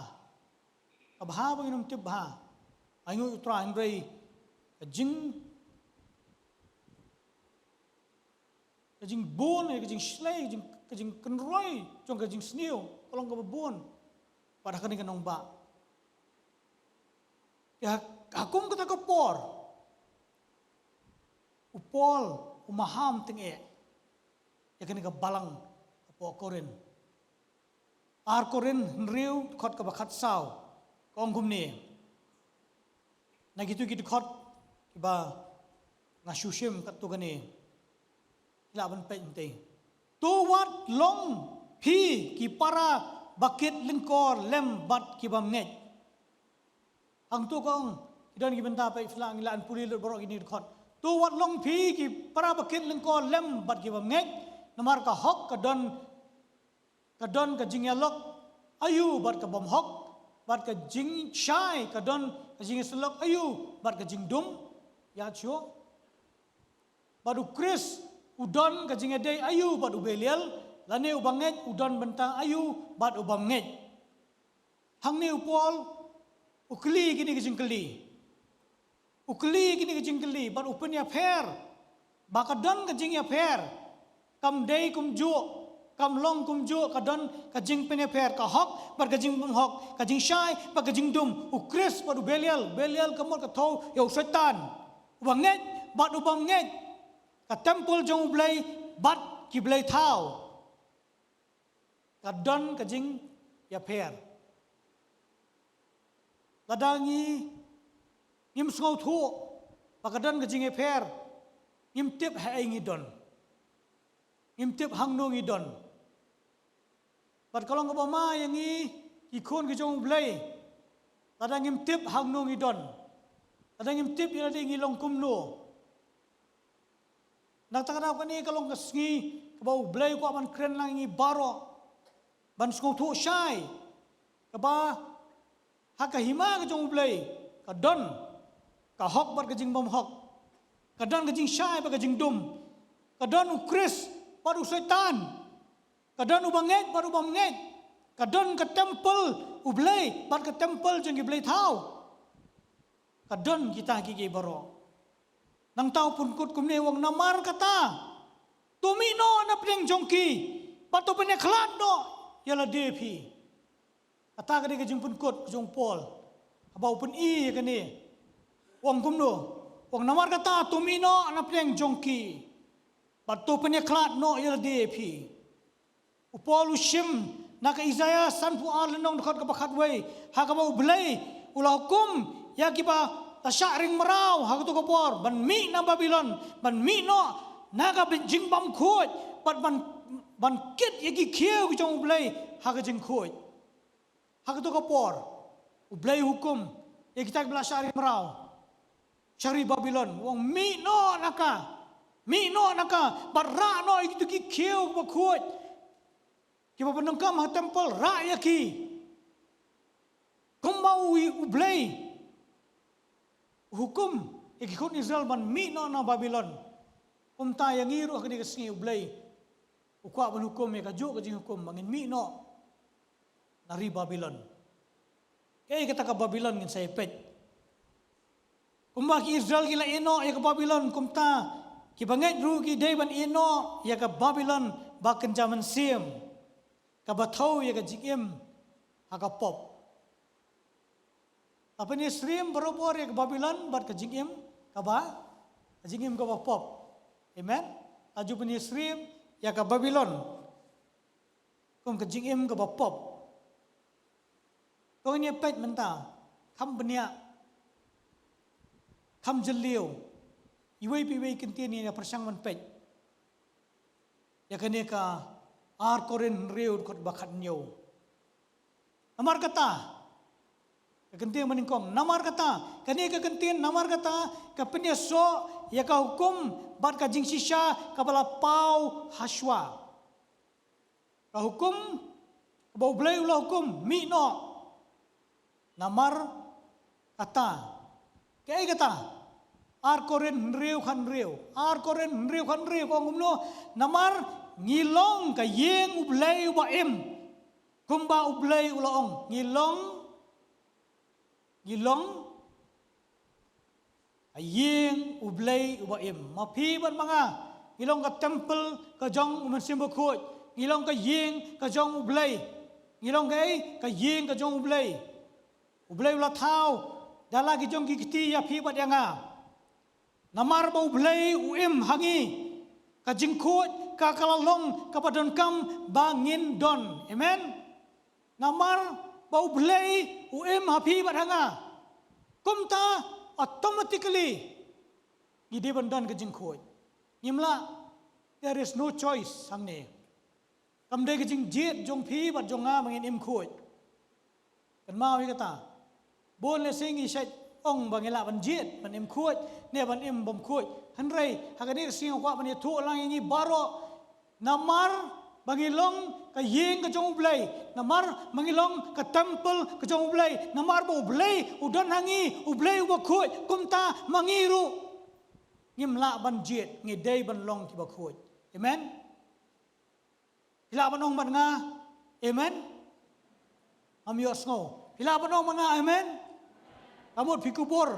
Ka bha ba ngin ym tip bha. Ainguh ïa U Trai, hynrei ka jing, ka jingbun, ka jingshlei, ka jing, ka jingkynroi jong ka jingsniew ka long kaba bun bad ha kane ka nongbah. Te ha, ha kum kata ka por u Paul u maham tyngeh ïa kane ka balang hapoh Korinth. Ar Korinth hynriew, dkhot kaba khatsaw, ka ong kumne. Na kitu ki dkhot kiba nga shu shim katto katne, ki lah ban peit hangtei. To wat long phi ki para ba kit lyngkor lem bad ki bym ngeit. Hangto ka ong, ki don ki bynta, peit, phi lah, ngi lah ban pule lut baroh kine ki dkhot. To wat long phi ki para ba kit lyngkor lem bad ki bym ngeit, namar ka hok ka don, ka don ka jingïalok aïu bad ka bym hok, bad ka jingshai ka don ka jingïasyllok aïu bad ka jingdum, ïa shuh. Bad U Khrist u don ka jingïadei aïu bad u Belial, lane u bangeit u don bynta aïu bad u bym ngeit. Hangne u Paul u kylli kine ki jingkylli. U kylli kine ki jingkylli bad u pynïapher ba ka don ka jingïapher. Kam dei kumjuh, kam long kumjuh, ka don ka jingpynïapher, ka hok bad ka jingbymhok, ka jingshai bad ka jingdum, U Khrist bad u Belial. Belial ka mut ka thew ïa u Soitan. U bangeit bad u bym ngeit, ka templ jong U Blei bad ki blei thaw. Ka don ka jingïapher. Lada ngi ngim sngewthuh ba ka don ka jingïapher, ngim tip haei ngi don. Ngim tip hangno ngi don. Bad ka long kaba ma ïa ngi ki khun ki jong U Blei. Lada ngim tip hangno ngi don, lada ngim tip ïa lade ngi long kumno. Na kata ka daw kane ka long ka sngi kaba U Blei u kwah ban kren lang ïa ngi baroh ban sngewthuh shai kaba ha ka hima ka jong U Blei ka don ka hok bad ka jingbymhok, ka don ka jingshai bad ka jingdum, ka don U Khrist bad U Soitan, ka don u bangeit bad u bymngeit, ka don ka templ U Blei bad ka templ jong ki blei thaw. Ka don kita kiei kiei baroh. Nangta u pynkut kumne u ong, namar kata to mih noh na pdeng jong ki bad to pynïakhlad noh ïa lade phi. Kata ka dei ka jingpynkut ka jong u Paul haba u pyni ïa kane. U ong kumno? U ong, namar kata to mih noh na pdeng jong ki bad to pynïakhlad noh ïa lade phi. U Paul u shim na ka Isaïah sanphew ar lynnong dkhot kaba khatwei, ha kaba U Blei u la hukum ïa kiba la shah ring mraw ha kato ka por ban mih na Babilon, ban mih noh na ka jingbymkhuid bad ban, ban kit ïa ki khiew ki jong U Blei ha ka jingkhuid. Ha kato ka por U Blei u hukum ïa kita kiba la shah ring mraw sha ri Babilon, u ong, mih noh na ka, mih noh na ka bad rah noh ïa kito ki khiew kiba khuid, kiba pyndonkam ha templ, rah ïa ki. Kumba u, U Blei u hukum ïa ki khun Israel ban mih noh na Babilon, kumta ïa ngi ruh ha kane ka sngi U Blei u kwah ban hukum ïa kajuh ka jinghukum ba ngin mih noh na ri Babilon. Kaei kata ka Babilon? Ngin sa ïa peit. Kumba ki Israel ki la ïeh noh ïa ka Babilon, kumta ki bangeit ruh ki dei ban ïeh noh ïa ka Babilon ba kynja mynsiem, kaba thew ïa ka jingim ha ka pop. La pynïasyriem barabor ïa ka Babilon bad ka jingim kaba, ka jingim kaba pop. Amen. La ju pynïasyriem ïa ka Babilon kum ka jingim kaba pop. To ngin ïa peit mynta, kham bniah, kham jylliew, iwei pa iwei ki kyntien ngin ïa pyrshang ban peit ïa kane ka Ar Korinth hynriew dkhot ba khathynñiew. Namar kata, ka kyntien ba nyngkong, namar kata, kane ka kyntien namar kata ka pynïasoh ïa ka hukum bad ka jingshisha kaba la paw ha shuwa. Ka hukum kaba U Blei u la hukum, mih noh. Namar kata, kaei kata? Ar Korinth hynriew khathynriew, Ar Korinth hynriew khathynriew ka ong kumno? Namar ngi long ka ïing U Blei uba im. Kumba U Blei u la ong, ngi long, ngi long ka ïing U Blei uba im. Ma phi bad ma nga, ngi long ka templ ka jong U Mynsiem Bakhuid. Ngi long ka ïing ka jong U Blei. Ngi long kaei? Ka ïing ka jong U Blei. U Blei u la thaw da la ki jong ki kti ïa phi bad ïa nga. Namar ba U Blei u im ha ngi, ka jingkhuid ka, ka la long kaba donkam ba ngin don. Amen. Namar ba U Blei u im ha phi bad ha nga, kumta automatically ngi dei ban don ka jingkhuid. Ngim lah, there is no choice hangne. Kam dei ka jingjied jong phi bad jong nga ba ngin im khuid. Kynmaw ïa kata. Bun lehse ngi shait ong ba ngi lah ban jied ban im khuid ne ban im bymkhuid. Hynrei ha kane ka sngi nga kwah ban ïathuh lang ïa ngi baroh, namar ba ngi long ka ïing ka jong U Blei, namar ba ngi long ka templ ka jong U Blei, namar ba U Blei u don ha ngi, U Blei uba khuid, kumta ma ngi ruh ngim lah ban jied, ngi dei ban long kiba khuid. Amen. Phi lah ban ong bad nga amen? Ngam ïohsngew. Phi lah ban ong bad nga amen? Ka mut phi kubur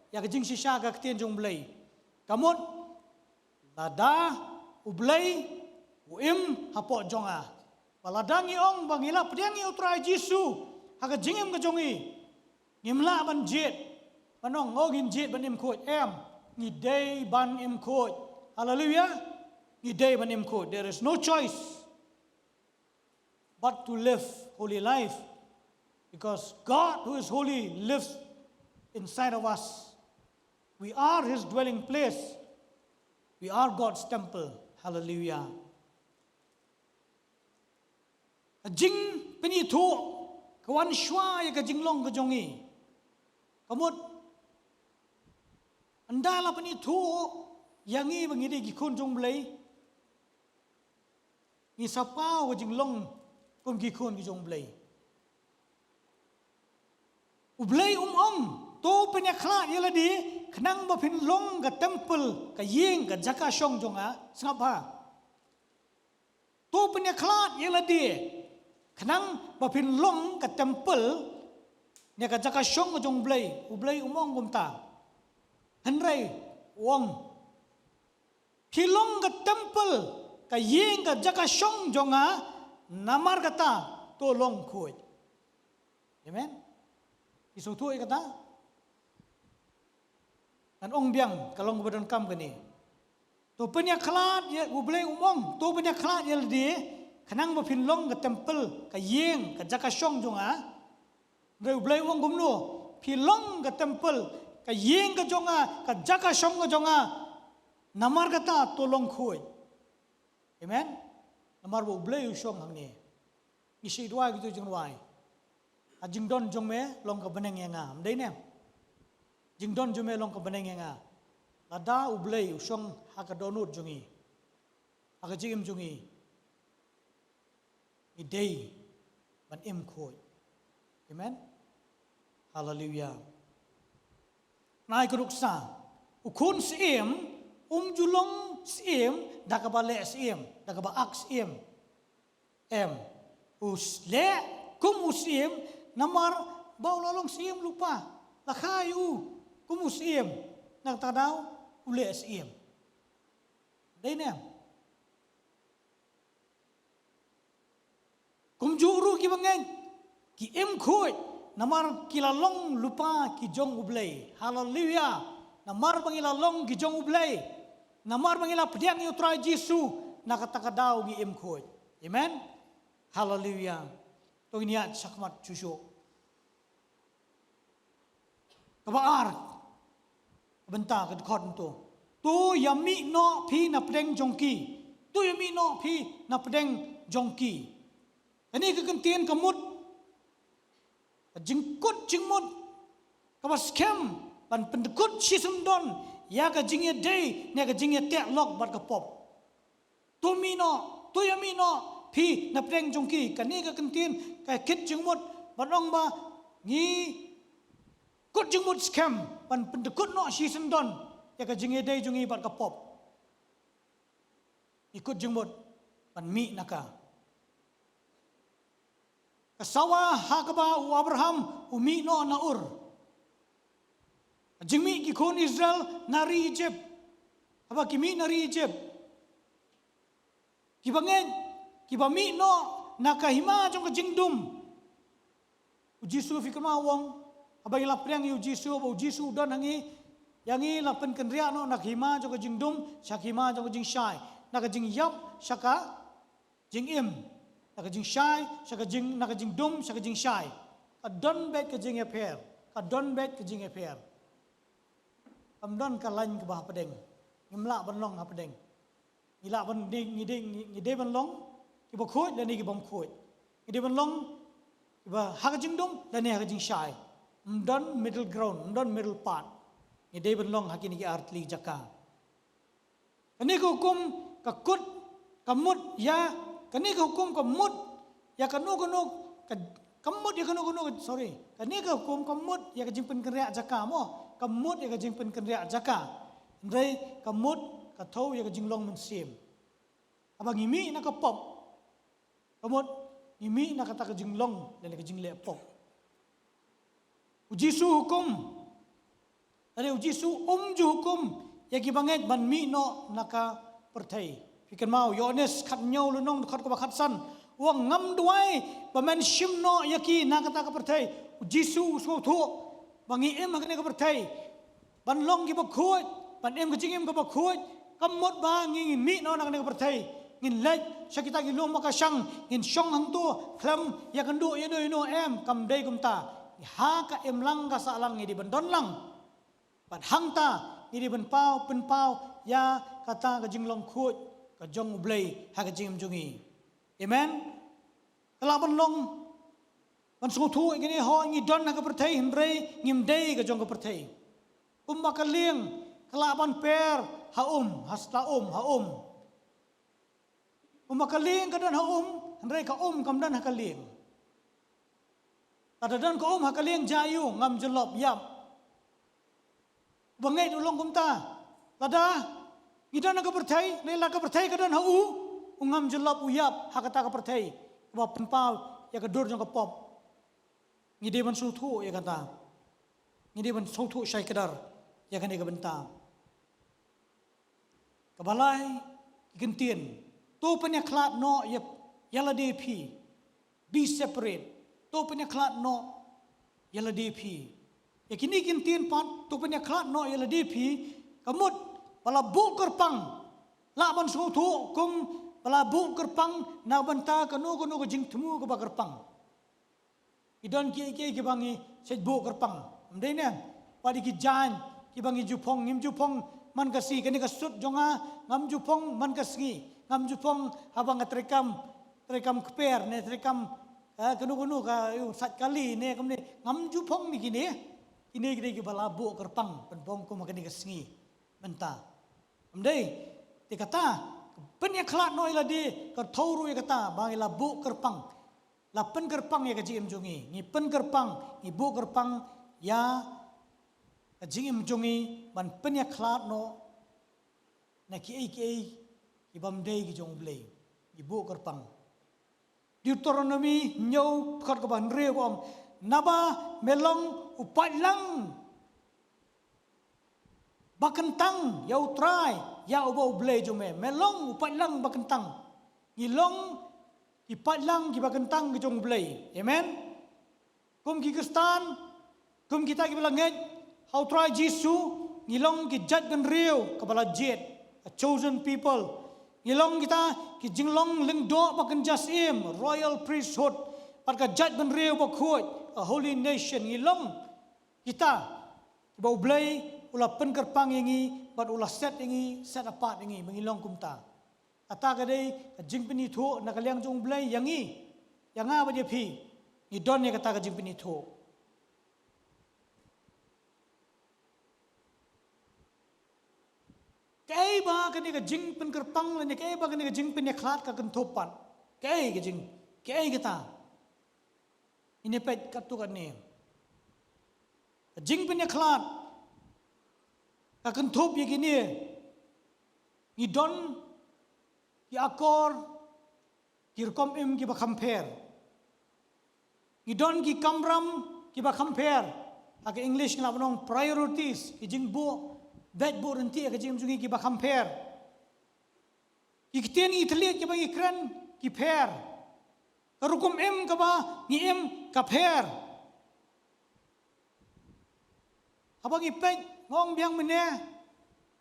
ïa ka jingshisha ka ktien jong U Blei. Ka mut lada U Blei u im hapoh jong nga, ba lada ngi ong ba ngi la pdiang ïa U Trai Jisu ha ka jingim ka jong ngi, ngim lah ban jied ban ong, oh, ngin jied ban im khuid. Em, ngi dei ban im khuid. Haleluia. Ngi dei ban im khuid. There is no choice but to live holy life. Because God who is holy lives inside of us. We are his dwelling place. We are God's temple. Hallelujah. Ka jingpynithuh ka wan shuwa ïa ka jinglong ka jong ngi. Ka mut, ynda la pynithuh ïa ngi ba ngi dei ki khun jong U Blei, ngi sa paw ka jinglong kum ki khun ki jong U Blei. U Blei um ong, to pynïakhlad ïa lade, khnang ba phin long ka temple, ka ïing, ka jaka shong jong nga, sngap bha. To pynïakhlad ïa lade, khnang ba phin long ka temple, ne ka jaka shong jong U Blei, U Blei um ong kumta. Hynrei, u ong, phi long ka temple, ka ïing, ka jaka shong jong nga, namar kata, to long khuid. Amen. Phi sngewthuh ïa kata? Ngan ong biang, ka long kaba donkam kane. To pynïakhlad ïa, U Blei um ong, to pynïakhlad ïa lade, khnang ba phin long ka temple, ka ïing, ka jaka shong jong nga. Hynrei U Blei u ong kumno, phi long ka temple, ka ïing ka jong nga, ka jaka shong ka jong nga. Namar kata to long khuid. Amen. Namar ba U Blei u shong hangne. Ngi shu duwai kito jingrwai. Ha jingdon jong me long ka bneng ïa nga. Ym dei ne? Jingdon jong me long ka bneng ïa nga. Lada U Blei u shong ha ka dohnud jong ngi, ha ka jingim jong ngi, ngi dei ban im khuid. Amen. Haleluya. Nai ka ruksa, u khun syiem um ju long syiem da kaba leh syiem, da kaba ak syiem. Em, u leh kum u syiem, namar ba u la long syiem lypa. La kha ïa u kum u syiem, na kata ka daw u leh syiem. Dei ne em? Kumjuh ruh ki bangeit ki im khuid, namar ki la long lypa ki jong U Blei. Haleluya. Namar ba ngi la long ki jong U Blei, namar ba ngi la pdiang ïa U Trai Jisu, na kata ka daw ngi im khuid. Amen. Haleluya. To ngin ïaid shakhmat shuh shuh. Kaba ar, ka bynta ka dkhot nto. To ïa mih noh phi na pdeng jong ki. To ïa mih noh phi na pdeng jong ki. Kane ka kyntien ka mut ka jingkut jingmut kaba skhem ban pyndkut shisyndon ïa ka jingïadei ne ka jingïateh lok bad ka pop. To mih noh, to ïa mih noh phi na pdeng jong ki. Kane ka kyntien ka kit jingmut ban ong ba ngi kut jingmut skhem ban pyndkut noh shisyndon ïa ka jingïadei jong ngi bad ka pop. Ngi kut jingmut ban mih na ka. Ka sawa ha kaba u Abraham u mih noh na Ur. Ka jingmih ki khun Israel na ri Egypt. Haba ki mih na ri Egypt, ki bangeit kiba mih noh na ka hima jong ka jingdum. U Jisu, phi kynmaw, u ong, haba ngi la pdiang ïa u Jisu, haba u Jisu u don ha ngi, ïa ngi la pynkynriah noh na ka hima jong ka jingdum sha ka hima jong ka jingshai, na ka jingïap sha ka jingim, na ka jingshai sha ka jing, na ka jingdum sha ka jingshai. Ka don beit ka jingïapher, ka don beit ka jingïapher. Kam don ka lain kaba hapdeng. Ngim lah ban long hapdeng. Ngi lah ban, ngi, ngi dei, ngi, ngi dei ban long kiba khuid lane ki bym khuid. Ngi dei ban long kiba ha ka jingdum lane ha ka jingshai. Ym don middle ground, ym don middle path. Ngi dei ban long ha kine ki artylli jaka. Kane ka hukum ka kut, ka mut ïa, kane ka hukum ka mut ïa kano kano ka, ka mut ïa kano kano, sorry. Kane ka hukum ka mut ïa ka jingpynkynriah jaka mo. Ka mut ïa ka jingpynkynriah jaka. Hynrei ka mut ka thew ïa ka jinglong mynsiem. Haba ngi mih na ka pop, ka mut ngi mih na kata ka jinglong lane ka jingleh pop. U Jisu hukum, lane u Jisu um ju hukum ïa ki bangeit ban mih noh na ka pyrthei. Phi kynmaw Ïoannis khathynñiew lynnong dkhot kaba khatsan, u ong ngam duwai ba men shim noh ïa ki na kata ka pyrthei. U Jisu u sngewthuh ba ngi im ha kane ka pyrthei ban long kiba khuid, ban im ka jingim kaba khuid, kam mut ba ngi, ngin mih noh na kane ka pyrthei. Ngin leit sha kita ki lum ba ka shang, ngin shong hangto khlem ïakynduh ïano ïano, em, kam dei kumta. Ha ka imlang ka sahlang ngi dei ban don lang. Bad hangta ngi dei ban paw, pynpaw ïa kata ka jinglong khuid ka jong U Blei ha ka jingim jong ngi. Amen. Ka lah ban long ban sngewthuh ïa kine, ho ngi don ha ka pyrthei hynrei ngim dei ka jong ka pyrthei. Kumba ka lieng ka lah ban per ha um, ha sla um, ha um. Kumba ka lieng ka don ha um, hynrei ka um kam don ha ka lieng. Lada don ka um ha ka lieng, jia aiu? Ngam jyllop, ïap. U bangeit u long kumta. Lada ngi don ha ka pyrthei, ne la ka pyrthei ka don ha u, u ngam jyllop, u ïap ha kata ka pyrthei kaba pynpaw ïa ka dur jong ka pop. Ngi dei ban sngewthuh ïa kata. Ngi dei ban sngewthuh shai kdar ïa kane ka bynta. Kaba lai, ki ktien: To pynïakhlad noh ïa, ïa lade phi. Be separate. To pynïakhlad noh ïa lade phi. Ïa kine ki ktien pat, to pynïakhlad noh ïa lade phi, ka mut ba la buh kyrpang. Lah ban sngewthuh kum ba la buh kyrpang na bynta kano kano ka jingthmu kaba kyrpang. Ki don kiei kiei kiba ngi shait buh kyrpang. Ym dei ne? Pat ki jaiñ kiba ngi ju phong, ngim ju phong man ka sngi. Kane ka suit jong nga ngam ju phong man ka sngi. Ngam ju phong haba nga treikam, treikam kper ne treikam, eh, kano kano ka, ïa, sait kali ne kumne. Ngam ju phong ne kine. Kine ki dei kiba la buh kyrpang, pynphong kum ha kane ka sngi mynta. Ym dei? Te kata, pynïakhlad noh ïa lade ka thew ruh ïa kata ba ngi la buh kyrpang. La pynkyrpang ïa ka jingim jong ngi. Ngi pynkyrpang, ngi buh kyrpang ïa ka jingim jong ngi ban pynïakhlad noh na kiei kiei kibym dei ki jong U Blei. Ngi buh kyrpang. Deuteronomi hynñiew, dkhot kaba hynriew ka ong: Naba me long u paidlang ba kyntang ïa U Trai, ïa uba U Blei jong me. Me long u paidlang ba kyntang. Ngi long ki paidlang kiba kyntang ki jong U Blei. Amen. Kum ki Khristan, kum kita kiba la ngeit ha U Trai Jisu, ngi long ki jaitbynriew kaba la jied, a chosen people. Ngi long kita ki jinglong lyngdoh ba kynja syiem, royal priesthood, bad ka jaitbynriew bakhuid, a holy nation. Ngi long kita kiba U Blei u la pynkyrpang ïa ngi bad u la set ïa ngi, set apart ïa ngi ba ngi long kumta. Kata ka dei ka jingpynithuh na ka liang jong U Blei ïa ngi, ïa nga bad ïa phi. Ngi don ïa kata ka jingpynithuh. Kaei ba kane ka jingpynkyrpang lane kaei ba kane ka jingpynïakhlad ka kynthup pat? Kaei ka jing, kaei kata? Ngin ïa peit katto katne. Ka jingpynïakhlad ka kynthup ïa kine. Ngi don ki akor, ki rukom im kiba kham pher. Ngi don ki kamram kiba kham pher. Ha ka English ngi lah ban ong priorities, ki jingbuh beit buh ryntih ha ka jingim jong ngi kiba kham pher. Ki ktien ngi thylliej kiba ngi kren ki pher. Ka rukom im kaba ngi im ka pher. Haba ngi peit, nga ong biang mynne,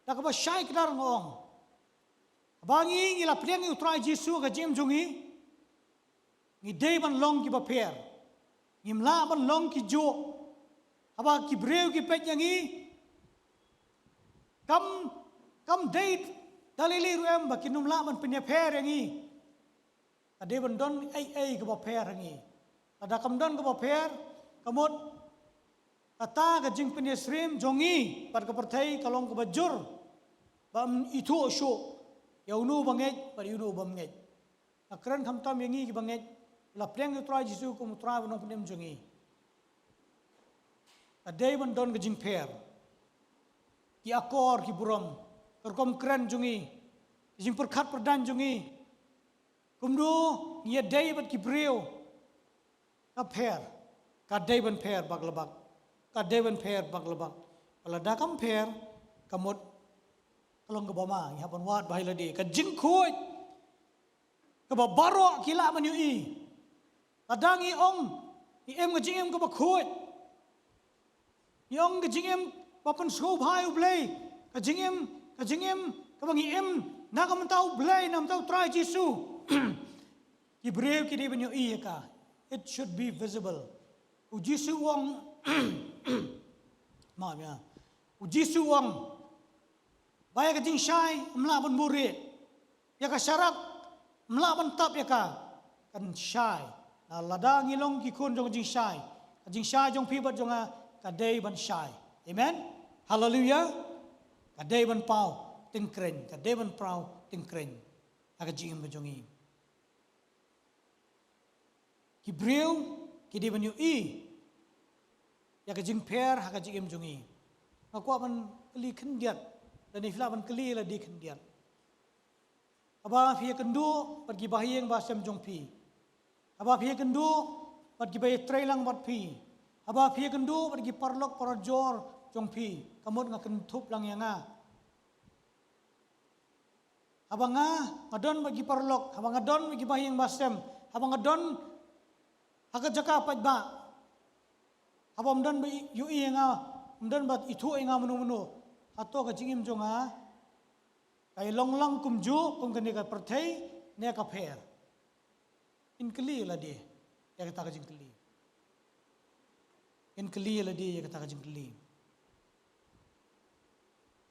da kaba shai kdar nga ong, haba ngi, ngi la pdiang ïa U Trai Jisu ha ka jingim jong ngi, ngi dei ban long kiba pher. Ngim lah ban long kijuh. Haba ki briew ki peit ïa ngi, kam, kam dei da lei lei ruh em ba kin ym lah ban pynïapher ïa ngi. Ka dei ban don ei ei kaba pher ha ngi. Lada kam don kaba pher, ka mut kata ka jingpynïasyriem jong ngi bad ka pyrthei ka long kaba jur, bym ithuh shuh ïa uno uba ngeit bad ïa uno ubym ngeit. Nga kren khamtam ïa ngi kiba ngeit, la pdiang ïa U Trai Jisu kum U Trai bad U Nongpynim jong ngi. Ka dei ban don ka jingpher. Ki akor, ki burom, ka rukom kren jong ngi, ki jingpyrkhat pyrdaiñ jong ngi, kumno ngi ïadei bad ki briew, ka pher. Ka dei ban pher bak la bak. Ka dei ban pher bak la bak. Lada kam pher, ka mut ka long kaba ma, ngi hap ban wad bha ïa lade. Ka jingkhuid kaba baroh ki lah ban ïohi. Lada ngi ong ngi im ka jingim kaba khuid, ngi ong ka jingim ba pynsngewbha ïa U Blei, ka jingim, ka jingim kaba ngi im Na ka bynta U Blei, na ka bynta U Trai Jisu. Ki briew ki dei ban ïohi ïa ka. It should be visible. U Jisu u ong, ma ïa. U Jisu u ong, ba ïa ka jingshai ym lah ban buhrieh. Ïa ka sharak ym lah ban tap ïa ka, kan shai. Na lada ngi long ki khun jong ka jingshai, ka jingshai jong phi bad jong nga ka dei ban shai. Amen. Haleluia. Ka dei ban paw tyngkreiñ, ka dei ban paw tyngkreiñ ha ka jingim ka jong ngi. Ki briew ki dei ban ïohi ïa ka jingpher ha ka jingim jong ngi. Nga kwah ban kylli khyndiat, lane phi lah ban kylli lade khyndiat. Haba phi ïakynduh bad ki bahaïing bahasem jong phi, haba phi ïakynduh bad kiba ïatreilang bad phi, haba phi ïakynduh bad ki paralok parajor jong phi, ka mut nga kynthup lang ïa nga. Haba nga, nga don bad ki paralok, haba nga don bad ki bahaïing bahasem, haba nga don ha ka jaka paidbah, haba ym don ba ïohi ïa nga, ym don ba ithuh ïa nga mano mano, hato ka jingim jong nga ka ïalong lang kumjuh kum kane ka pyrthei ne ka pher? Ngin kylli lade ïa kata ka jingkylli. Ngin kylli lade ïa kata ka jingkylli.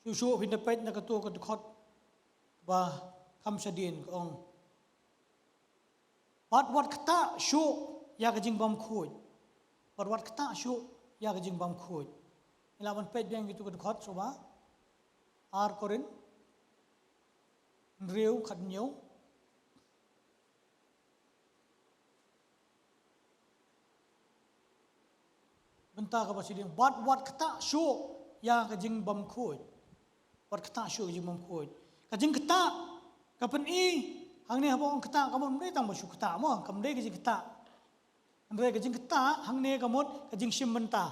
Shuh shuh phin da peit na kato ka dkhot ba kham shadien, ka ong, bad wat ktah shuh ïa ka jingbymkhuid. Bad wat ktah shuh ïa ka jingbymkhuid. Ngi lah ban peit biang ïa kato ka dkhot shuwa. Ar Korinth hynriew khathynñiew. Bynta kaba shadien, bad wat ktah shuh ïa ka jingbymkhuid. Wat ktah shuh ka jingbymkhuid. Ka jingktah, ka pyni hangne haba ong ktah, ka mut ym dei tang ba shu ktah mo, kam dei ka jingktah. Hynrei ka jingktah hangne ka mut ka jingshim bynta.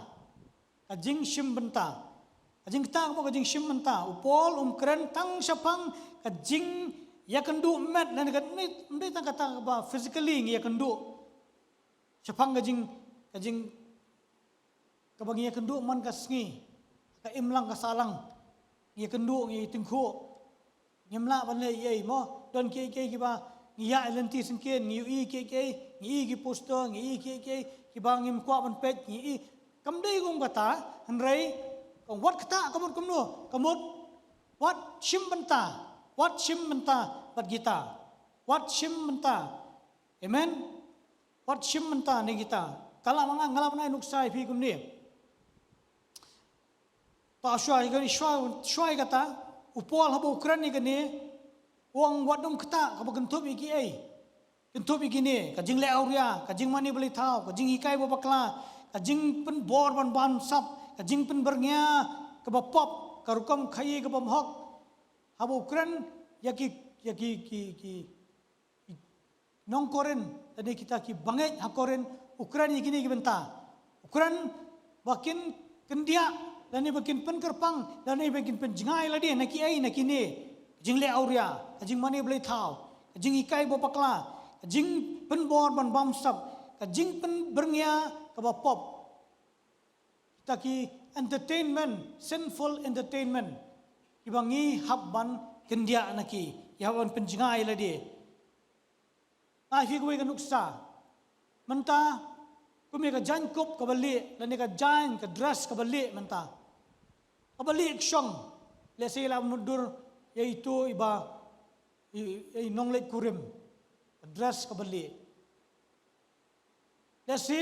Ka jingshim bynta. Ka jingktah ka mut ka jingshim bynta. U Paul um kren tang shaphang ka jingïakynduh met, lane ka, ym dei tang kata kaba physically ngi ïakynduh. Shaphang ka jing, ka jing, kaba ngi ïakynduh man ka sngi, ka imlang ka sahlang, ngi ïakynduh, ngi tyngkhuh. Ngim lah ban leh ei ei mo, don kiei kiei kiba ngi ïa lynti syngkien, ngi ïohi kiei kiei, ngi i ki poster, ngi i kiei kiei kiba ngim kwah ban peit, ngi i. Kam dei kum kata, hynrei ka wat ktah ka mut kumno, ka mut wat shim bynta, wat shim bynta bad kita. Wat shim bynta. Amen. Wat shim bynta ne kita. Ka lah ma nga, nga lah ban ai nuksa ïa phi kumne. Ta shuwa ïa kane, shuwa, shuwa ïa kata, u Paul haba u kren ïa kane, u ong wat nym ktah kaba kynthup ïa kiei. Kynthup ïa kine, ka jingleh awria, ka jingmane blei thaw, ka jinghikai ba bakla, ka jingpynbor ban bamsap, ka jingpynbyrngia kaba pop, ka rukom khaïi kaba bymhok. Haba u kren ïa ki, ïa ki, ki, ki, ki nong Korinth, lane kita ki bangeit ha Korinth, u kren ïa kine ki bynta. U kren ba kin kyndiah, lane ba kin pynkyrpang, lane ba kin pynjngai lade na kiei na kine. Ka jingleh awria, ka jingmane blei thaw, ka jinghikai ba bakla, ka jingpynbor ban bamsap, ka jingpynbyrngia kaba pop. Kita ki entertainment, sinful entertainment, kiba ngi hap ban kyndiah na ki, ngi hap ban pynjngai lade. Nga ai phi kawei ka nuksa. Mynta, kum ïa ka jaiñkup kaba lieh, lane ka jaiñ, ka dress kaba lieh mynta. Kaba lieh kshong, lehse la mutdur ïa itu iba, i, i nongleit kurim. Ka dress kaba lieh. Lehse,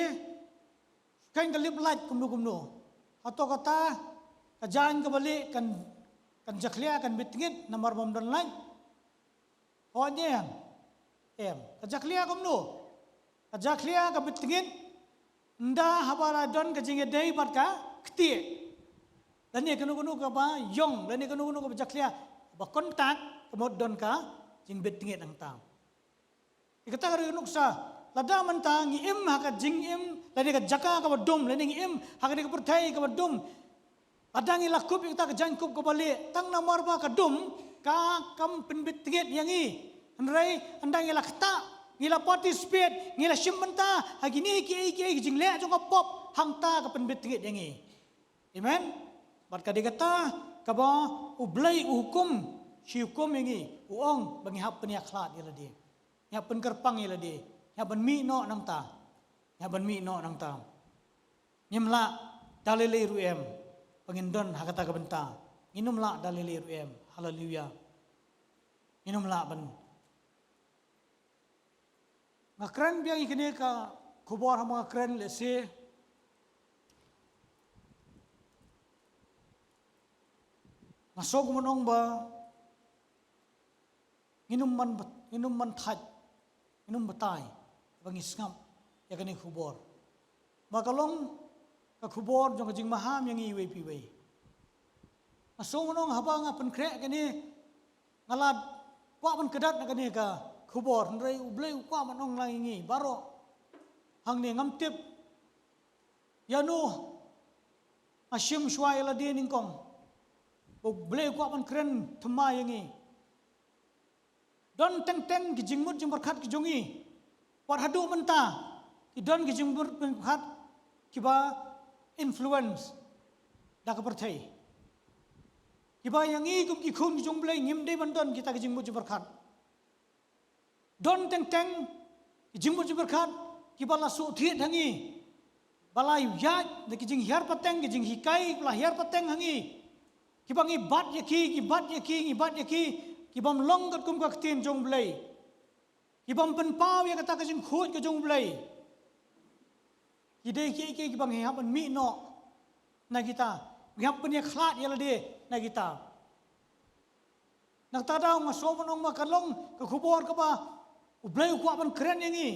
kan ka lip light kumno kumno. Hato kata, ka jaiñ kaba lieh, kan, kan jakhlia, kan bit tngit, namar bym don light. Hooid ne em? Em. Ka jakhlia kumno? Ka jakhlia ka bit tngit, ynda haba la don ka jingïadei bad ka ktieh. Lane kano kano kaba ïong, lane kano kano kaba jakhlia, ba contact, ka mut don ka jingbit tngit hangta. Ïa kata ka dei ka nuksa, lada mynta ngi im ha ka jingim, lane ka jaka kaba dum, lane ngi im ha kane ka pyrthei kaba dum. Lada ngi la kup ïa kata ka jaiñkup kaba lieh, tang namar ba ka dum, ka kam pynbit tngit ïa ngi. Hynrei, ynda ngi la ktah, ngi la participate, ngi la shim bynta ha kine kiei kiei ki jingleh jong ka pop, hangta ka pynbit tngit ïa ngi. Amen. Bad ka dei kata kaba U Blei u hukum shi hukum ïa ngi, u ong ba ngi hap pynïakhlad ïa lade. Ngi hap pynkyrpang ïa lade. Ngi hap ban mih noh nangta. Ngi hap ban mih noh nangta. Ngim lah da lei lei ruh em ba ngin don ha kata ka bynta. Ngin ym lah da lei lei ruh em. Haleluya. Ngin ym lah ban Nga kren biang ïa kane ka khubor, haba nga kren lehse nga sngew kumno ong ba ngin ym man bat-, ngin ym man thait, ngin ym batai ba ngi sngap ïa kane ka khubor. Ba ka long ka khubor jong ka jingmaham ïa ngi iwei pa iwei. Nga sngew kumno ong haba nga pynkhreh kane, nga la kwah ban kdat na kane ka khubor, hynrei U Blei u kwah ban ong lang ïa ngi baroh. Hangne ngam tip ïano nga shim shuwa ïa lade nyngkong, ba U Blei u kwah ban kren thymmai ïa ngi. Don teng teng ki jingmut jingpyrkhat ki jong ngi. Wat haduh mynta ki don ki jingmut jingpyrkhat kiba influence da ka pyrthei, kiba ïa ngi kum ki khun ki jong U Blei ngim dei ban don kita ki jingmut jingpyrkhat. Don teng teng ki jingmut jingpyrkhat kiba la shu thied ha ngi, ba la ïaid da ki jinghiar pateng, ki jinghikai ba la hiar pateng ha ngi, kiba ngi bat ïa ki, ngi bat ïa ki, ngi bat ïa ki, kibym long katkum ka ktien jong U Blei, kibym pynpaw ïa kata ka jingkhuid ka jong U Blei. Ki dei kiei kiei kiba ngi hap ban mih noh na kita, ngi hap pynïakhlad ïa lade na kita. Na kata daw nga sngew ban ong ba ka long ka khubor kaba U Blei u kwah ban kren ïa ngi.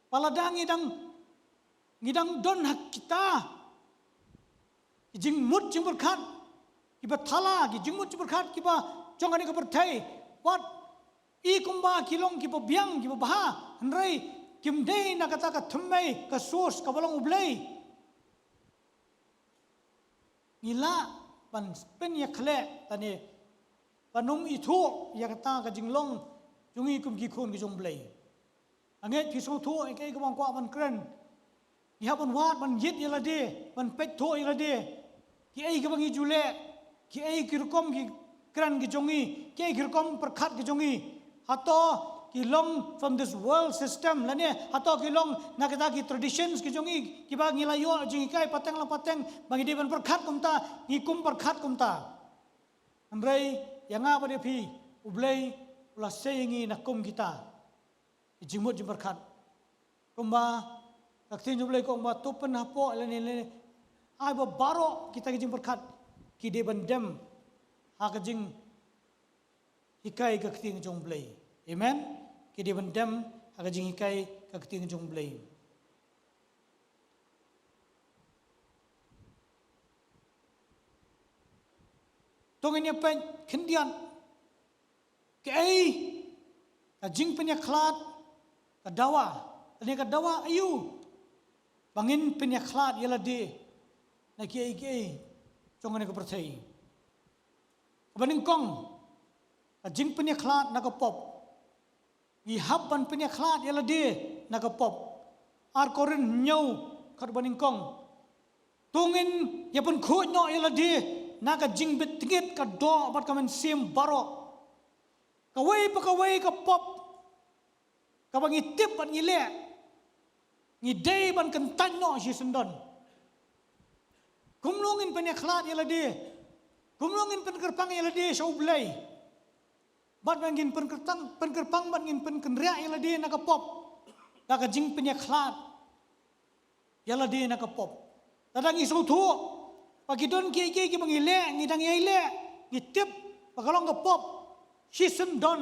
Ba lada ngi dang, ngi dang don ha kita ki jingmut jingpyrkhat kiba thala, ki jingmut jingpyrkhat kiba jong kane ka pyrthei, wat i kumba ki long kiba biang, kiba bha, hynrei kim dei na kata ka thymmei, ka source kaba long U Blei, ngi lah ban pynïakhleh lane ban ym ithuh ïa kata ka jinglong jong ngi kum ki khun ki jong U Blei. Nga ngeit phi sngewthuh ïa kaei kaba nga kwah ban kren. Ngi hap ban wad ban ïit ïa lade, ban peit thuh ïa lade, kiei kiba ngi ju leh, kiei ki rukom ki kren ki jong ngi, kiei ki rukom pyrkhat ki jong ngi. Hato ki long from this world system lane hato ki long na kita ki traditions ki jong ngi kiba ngi la ïoh jinghikai pateng la pateng ba ngi dei ban pyrkhat kumta, ngi kum pyrkhat kumta. Hynrei ïa nga bad ïa phi, U Blei u la sei ïa ngi na kum kita ki jingmut jingpyrkhat. Kumba ka ktien jong U Blei ka ong ba to pynhapoh lane lane, ai ba baroh kita ki jingpyrkhat ki dei ban dem ha ka jinghikai ka ktien jong U Blei. Amen. Ki dei ban dem ha ka jinghikai ka ktien jong U Blei. To ngin ïa peit khyndiat, kaei ka jingpynïakhlad, ka dawa, lane ka dawa aïu ba ngin pynïakhlad ïa lade na kiei kiei jong kane ka pyrthei. Kaba nyngkong, ka jingpynïakhlad na ka pop. Ngi hap ban pynïakhlad ïa lade na ka pop. Ar Korinth hynñiew, khat ba nyngkong. To ngin ïa pynkhuid noh ïa lade na ka jingbit tngit, ka doh bad ka mynsiem baroh. Kawei pa kawei ka pop kaba ngi tip bad ngi leh, ngi dei ban kyntait noh shisyndon. Kumno ngin pynïakhlad ïa lade? Kumno ngin pynkyrpang ïa lade sha U Blei? Bad ba ngin pynkyrtang, pynkyrpang bad ngin pynkynriah ïa lade na ka pop da ka jingpynïakhlad ïa lade na ka pop. Lada ngi sngewthuh ba ki don kiei kiei kiba ngi leh, ngi dang ïai leh, ngi tip ba ka long ka pop, shisyndon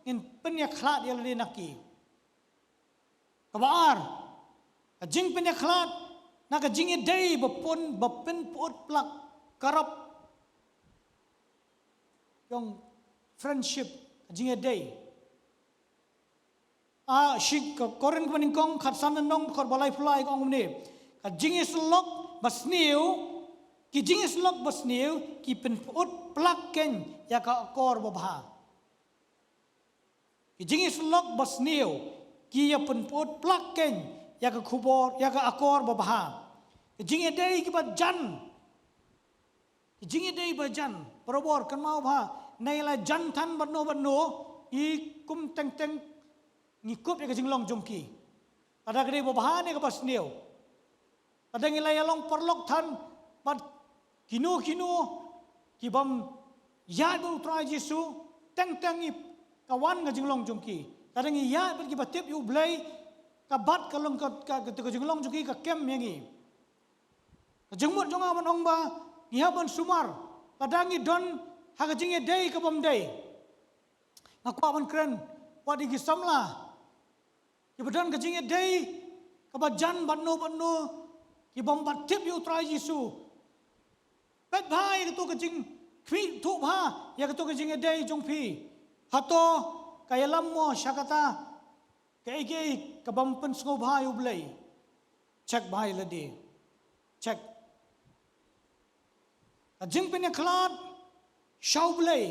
ngin pynïakhlad ïa lade na ki. Kaba ar, ka jingpynïakhlad na ka jingïadei ba pun, ba pynpyut plak, ka rap jong friendship, ka jingïadei. A, shi ka Korinth kaba nyngkong, khatsan lynnong, dkhot ba laiphew lai ka ong kumne: Ka jingïasyllok basniew, ki jingïasyllok basniew ki pynpyut plak keiñ ïa ka akor babha. Ki jingïasyllok basniew ki ïa pynpyut plak keiñ ïa ka khubor, ïa ka akor babha. Ki jingïadei kiba jan, ki jingïadei ba jan, barabor, kynmaw bha, Ngi la jan than bad no bad no, i kum teng teng ngi kup ïa ka jinglong jong ki. Lada ka dei ba bha ne kaba sniew. Lada ngi la ïa long paralok than bad kino kino ki bym ïaid bad u Trai Jisu, teng teng i ka wan ka jinglong jong ki. Lada ngi ïaid bad kiba tip ïa u Blei, ka bat ka long ka, ka, ka, ka jinglong jong ki ka kem ïa ngi. Ka jingmut jong nga ban ong ba ngi hap ban sumar lada ngi don ha ka jingïadei ka bym dei. Nga kwah ban kren wat ïa ki samla kiba don ka jingïadei kaba jan bad no bad no, ki bym bat tip ïa u Trai Jisu. Peit bha ïa kato ka jingkhmih, thuh bha ïa kato ka jingïadei jong phi. Hato ka ïalam mo sha kata kaei kaei ka bym pynsngewbha ïa u Blei? Check bha ïa lade. Check. Ka jingpynïakhlad sha u Blei.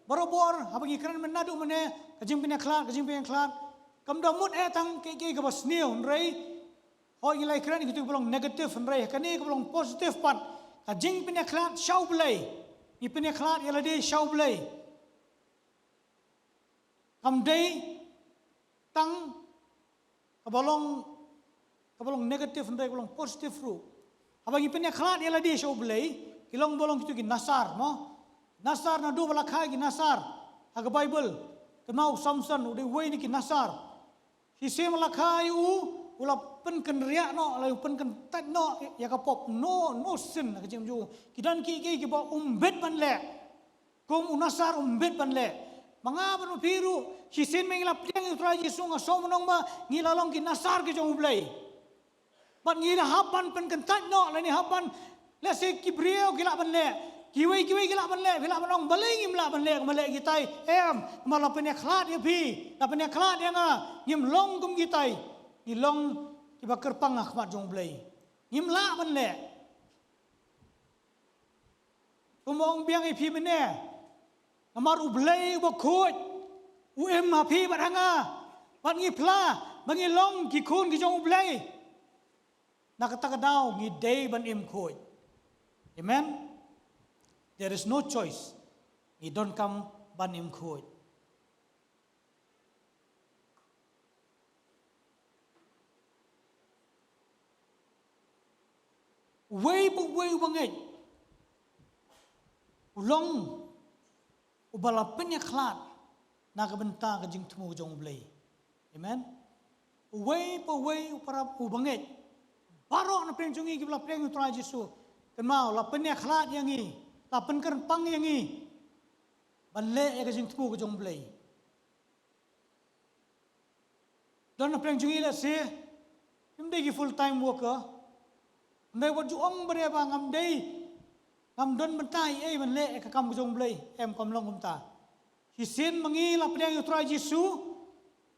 Barabor haba ngi kren mynta naduh mynne, ka jingpynïakhlad, ka jingpynïakhlad, kam da mut eh tang kaei kaei kaba sniew, hynrei hooid ngi la ïakren ïa kito kiba long negative, hynrei kane kaba long positive pat, ka jingpynïakhlad sha u Blei. Ngi pynïakhlad ïa lade sha u Blei. Kam dei tang kaba long, kaba long negative, hynrei kaba long positive ruh. Haba ngi pynïakhlad ïa lade sha u Blei, ki long ba long kito ki nasar, mo. Nasar naduh ba la kha ki nasar ha ka Baibl. Kynmaw u Samson u dei uwei na ki nasar. Shisien ba la kha ïa u, u la pynkynriah noh, la pynkyntait noh ïa ka pop. No, no sin ha ka jingim jong u. Ki don kiei kiei kiba um bit ban leh. Kum u nasar um bit ban leh. Ma nga bad ma phi ruh, shisien ba ngi la pdiang ïa u Trai Jisu, nga sngew ban ong ba ngi la long ki nasar ki jong u Blei. Bad ngi la hap ban pynkyntait noh, lane hap ban, lehse ki briew ki lah ban leh, kiwei kiwei ki lah ban leh, ki lah ban ong balei ngim lah ban leh kumba leh kitai. Em, namar la pynïakhlad ïa phi, la pynïakhlad ïa nga, ngim long kum kitai. Ngi long kiba kyrpang ha khmat jong u Blei. Ngim lah ban leh. Kumba ong biang ïa phi mynne, namar u Blei uba khuid u im ha phi bad ha nga, bad ngi phla ba ngi long ki khun ki jong u Blei. Na kata ka daw ngi dei ban im khuid. Amen. There is no choice. Ngi donkam ban im khuid. Uwei pa uwei uba ngeit u long uba la pynïakhlad na ka bynta ka jingthmu ka jong u Blei. Amen. Uwei pa uwei u para uba ngeit, baroh na pdeng jong ngi kiba la pdeng ïa u Trai Jisu, kynmaw la pynïakhlad ïa ngi, la pynkyrpang ïa ngi ban leh ïa ka jingthmu ka jong u Blei. Don na pdeng jong ngi lehse kim dei ki full time worker. Hynrei wat ju ong ba dei ba ngam dei, ngam don bynta ei ei ban leh ïa ka kam ka jong u Blei, em, kam long kumta. Shisien ba ngi la pdiang ïa u Trai Jisu,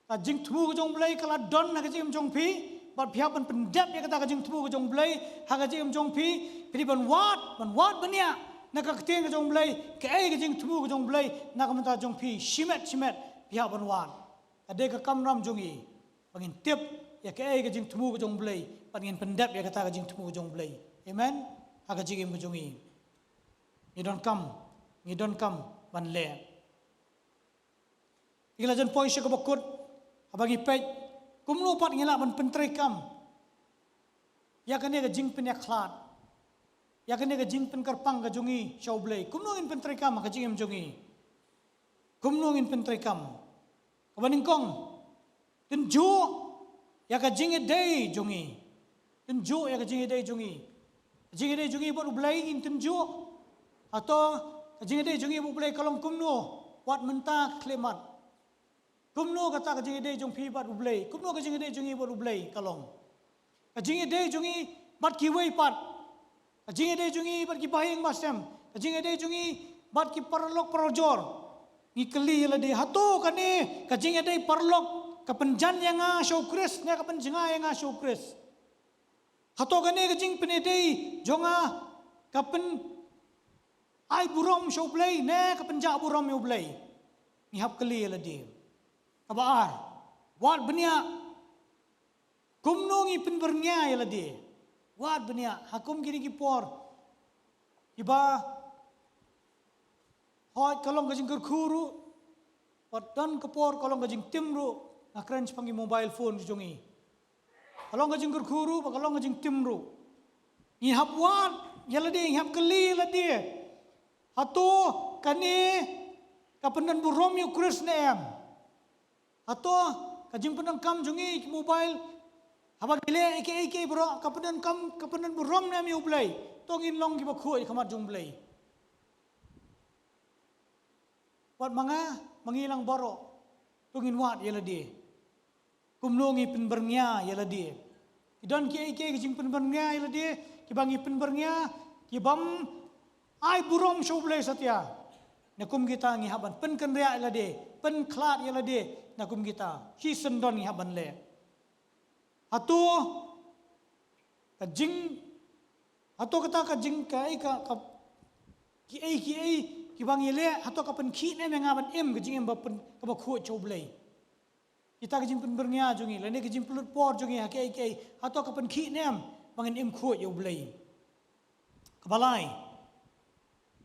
ka jingthmu ka jong u Blei ka la don ha ka jingim jong phi, bad phi hap ban pyndep ïa kata ka jingthmu ka jong u Blei ha ka jingim jong phi. Phi dei ban wad, ban wad bniah na ka ktien ka jong u Blei, kaei ka jingthmu ka jong u Blei na ka bynta jong phi, shimet shimet phi hap ban wad. Ka dei ka kamram jong ngi ba ngin tip ïa kaei ka jingthmu ka jong u Blei, bad ngin pyndep ïa kata ka jingthmu ka jong u Blei. Amen. Ha ka jingim ka jong ngi, ngi donkam, ngi donkam ban leh. Ngi la jan poi sha kaba kut, haba ngi peit kumno pat ngi lah ban pyntreikam ïa kane ka jingpynïakhlad, ïa kane ka jingpynkyrpang ka jong ngi sha u Blei. Kumno ngin pyntreikam ha ka jingim jong ngi? Kumno ngin pyntreikam? Kaba nyngkong, tynjuh ïa ka jingïadei jong ngi. Tynjuh ïa ka jingïadei jong ngi. Ka jingïadei jong ngi bad u Blei ngin tynjuh. Hato ka jingïadei jong ngi bad u Blei ka long kumno wat mynta ka khyllipmat? Kumno kata ka jingïadei jong phi bad u Blei? Kumno ka jingïadei jong ngi bad u Blei ka long? Ka jingïadei jong ngi bad kiwei pat, ka jingïadei jong ngi bad ki bahaïing bahasem, ka jingïadei jong ngi bad ki paralok parajor. Ngi kylli ïa lade, hato kane ka jingïadei paralok ka pynjan ïa nga sha u Khrist ne ka pynjngai ïa nga sha u Khrist? Hato kane ka jingpynïadei jong nga ka pyn ai burom sha u Blei ne ka pynjah burom ïa u Blei? Ngi hap kylli ïa lade. Kaba ar, wad bniah kumno ngi pynbyrngia ïa lade. Wad bniah ha kum kine ki por kiba Thoh ka long ka jingkyrkhu ruh, bad don ka por ka long ka jingtim ruh, nga kren shaphang ki mobile phone jong ngi. Ka long ka jingkyrkhu ruh, bad ka long ka jingtim ruh. Ngi hap wad ïa lade, ngi hap kylli ïa lade. Hato kane ka pyndon burom ïa u Khrist ne em? Hato ka jingpyndonkam jong ngi ki mobile, haba ngi leh ïa kiei kiei baroh, ka pyndonkam, ka pyndon burom ne em ïa u Blei? To ngin long kiba khuid ha khmat jong u Blei. Wat ma nga, ma ngi lang baroh, to ngin wad ïa lade. Kumno ngi pynbyrngia ïa lade? Ki don kiei kiei ki jingpynbyrngia ïa lade, kiba ngi pynbyrngia, ki bym ai burom sha u Blei satia. Na kum kita ngi hap ban pynkynriah ïa lade, pynkhlad ïa lade, na kum kita. Shisien don ngi hap ban leh. Hato ka jing, hato kata ka jing, ka ei ka, ka, kiei kiei kiba ngi leh, hato ka pynkhih ne em ïa nga ban im ka jingim ba pyn, kaba khuid sha u Blei? Kita ka jingpynbyrngia jong ngi, lane ka jingpynlut por jong ngi ha kiei kiei, hato ka pynkhih ne em ba ngin im khuid ïa u Blei? Kaba lai,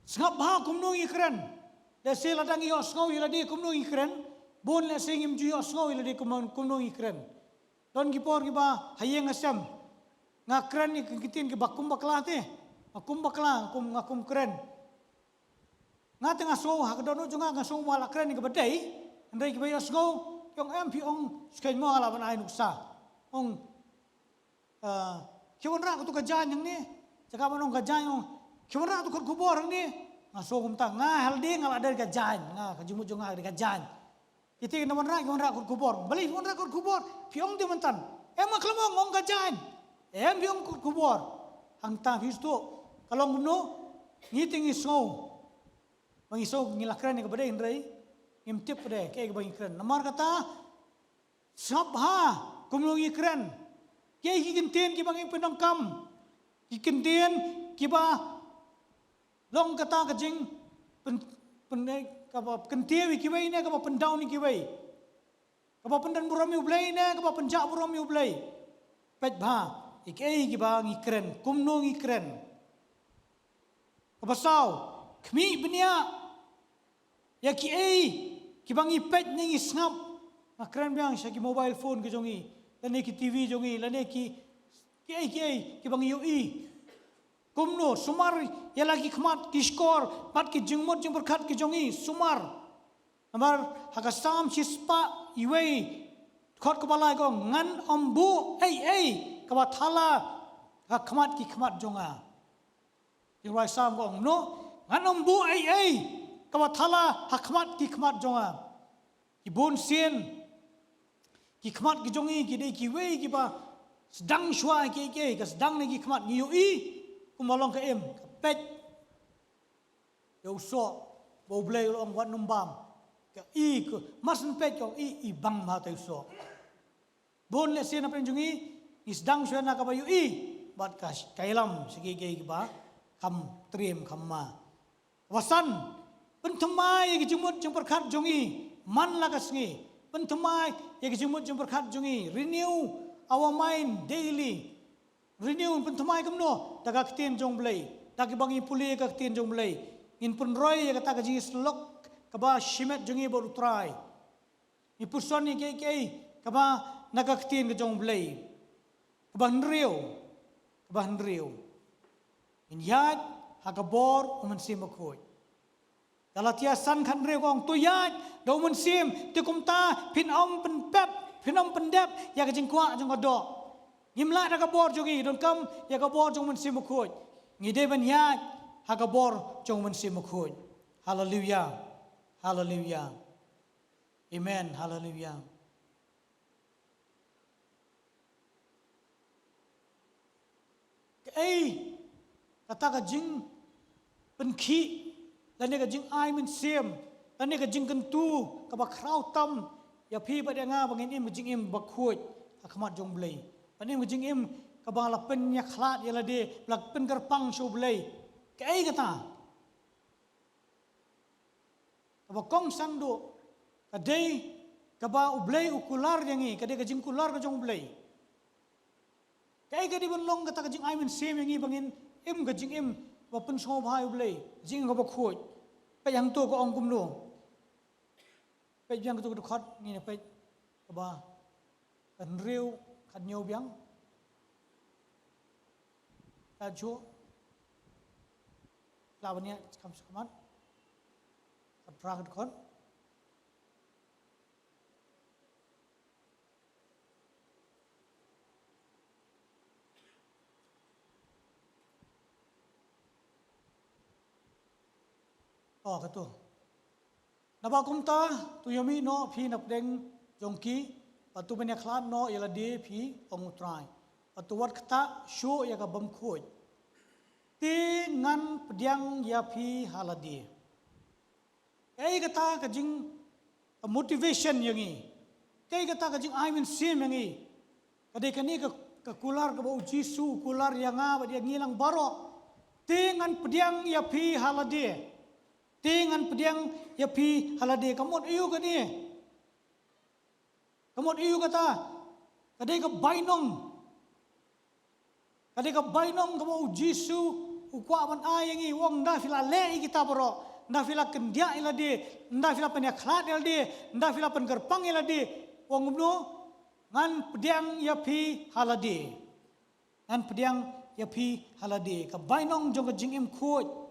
sngap bha kumno ngi kren. Lehse lada ngi ïohsngew ïa lade kumno ngi kren, bun lehse ngim ju ïohsngew ïa lade kumno, kumno ngi kren. Don ki por kiba ha ïing ha sem nga kren ïa ki ktien kiba kum bakla te, nga kum bakla, kum, nga kum kren. Nga te nga sngew ha ka dohnud jong nga, nga sngew ba la kren ïa kaba dei. Hynrei kiba ïohsngew ki ong, em, phi ong skhem mo, nga lah ban ai nuksa. Ong, ah, ki wanrah katu ka jaiñ hangne. Jaka ban ong ka jaiñ, ong, ki wanrah katu ka khubor hangne. Nga sngew kumta, nga ha lade nga la dei ka jaiñ, nga ka jingmut jong nga dei ka jaiñ. Kita ki wanrah, ki wanrah ka khubor. Balei phi wanrah ka khubor? Phi ong te mynta, em, nga khlem ong, ong ka jaiñ. Em, phi ong ka khubor. Hangta phi sdang. Ka long kumno? Ngi te ngi sngew ba ngi sngew ngi la kren ïa kaba dei, hynrei ngim tip de kaei kaba ngi kren. Namar kata, sngap bha kumno ngi kren. Kiei ki kyntien kiba ngi pyndonkam, ki kyntien kiba long kata ka jing pyn, pyn, eh, kaba kyntiew ïa kiwei ne kaba pyndown ïa kiwei, kaba pyndon burom ïa u Blei ne kaba pynjah burom ïa u Blei. Peit bha ïa kiei kiba ngi kren, kumno ngi kren. Kaba saw, khmih bniah ïa kiei kiba ngi peit ne ngi sngap. Nga kren biang sha ki mobile phone ki jong ngi, lane ki T V jong ngi, lane ki, kiei kiei kiba ngi ïohi. Kumno, sumar ïa la ki khmat ki shkor bad ki jingmut jingpyrkhat ki jong ngi, sumar. Namar ha ka Salm shispah wei, dkhot kaba lai ka ong, ngan ym buh ei ei kaba thala ha khmat ki khmat jong nga. Ki rwai Salm ka ong kumno, ngan ym buh ei ei kaba thala ha khmat ki khmat jong nga. Ki bun sien ki khmat ki jong ngi ki dei kiwei kiba sdang shuwa kiei kiei, ka sdang na ki khmat, ngi ïohi kumba long ka im, ka peit ïa u soh ba u Blei u la ong wat nym bam. Ka i, ka mar shen peit ka ong i, i bang bha te u soh. Bun lehse na pdeng jong ngi ngi sdang shuwa na kaba ïohi bad ka, ka ïalam sha kiei kiei kiba kham triem kham ma. Kaba san, pynthymmai ïa ki jingmut jingpyrkhat jong ngi man la ka sngi. Pynthymmai ïa ki jingmut jingpyrkhat jong ngi. Renew our mind daily. Renew, pynthymmai kumno? Da ka ktien jong u Blei. Da kiba ngi pule ka ktien jong u Blei. Ngin pynroi ïa kata ka jingïasyllok kaba shimet jong ngi bad u Trai. Ngi puson ïa kiei kiei kaba na ka ktien ka jong u Blei. Kaba hynriew, kaba hynriew, ngin ïaid ha ka bor u Mynsiem Bakhuid. Galatia san khathynriew ka ong, to ïaid da u Mynsiem, te kumta phin ym pynpep, phin ym pyndep ïa ka jingkwah jong ka doh. Ngim lah da ka bor jong ngi, donkam ïa ka bor jong u Mynsiem Bakhuid. Ngi dei ban ïaid ha ka bor jong u Mynsiem Bakhuid. Haleluia. Haleluia. Amen. Haleluia. Kaei kata ka jingpynkhih lane ka jingai mynsiem lane ka jingkyntu kaba khraw tam ïa phi bad ïa nga ba ngin im ka jingim bakhuid ha khmat jong u Blei, ban im ka jingim kaba la pynïakhlad ïa lade, ba la pynkyrpang sha u Blei? Kaei kata? Kaba kongsan duh, ka dei kaba u Blei u kular ïa ngi, ka dei ka jingkular ka jong u Blei. Kaei ka dei ban long kata ka jingai mynsiem ïa ngi ba ngin im ka jingim ba pynsngewbha ïa u Blei, jingim kaba khuid? Peit hangto ka ong kumno. Peit biang kato ka dkhot, ngin ïa peit kaba ka hynriew, khathynñiew biang. Ka juh. Lah ban ïa, kam sa khmat. Ka phra ka dkhot. Oh, kato. Naba kumta, to ïa mih noh phi na pdeng jong ki, bad to pynïakhlad noh ïa lade phi, ong U Trai. Bad to wat ktah shuh ïa ka bymkhuid. Te ngan pdiang ïa phi ha lade. Kaei kata ka jing, ka motivation ïa ngi. Kaei kata ka jingai mynsiem ïa ngi. Ka dei kane ka, ka kular kaba U Jisu u kular ïa nga bad ïa ngi lang baroh. Te ngan pdiang ïa phi ha lade. Te ngan pdiang ïa phi ha lade. Ka mut aiu kane? Ka mut aiu kata? Ka dei ka bainong. Ka dei ka bainong kaba U Jisu u kwah ban ai ïa ngi, u ong ynda phi la leh ïa kita baroh, ynda phi la kyndiah ïa lade, ynda phi la pynïakhlad ïa lade, ynda phi la pynkyrpang ïa lade, u ong kumno? Ngan pdiang ïa phi ha lade. Ngan pdiang ïa phi ha lade. Ka bainong jong ka jingim khuid.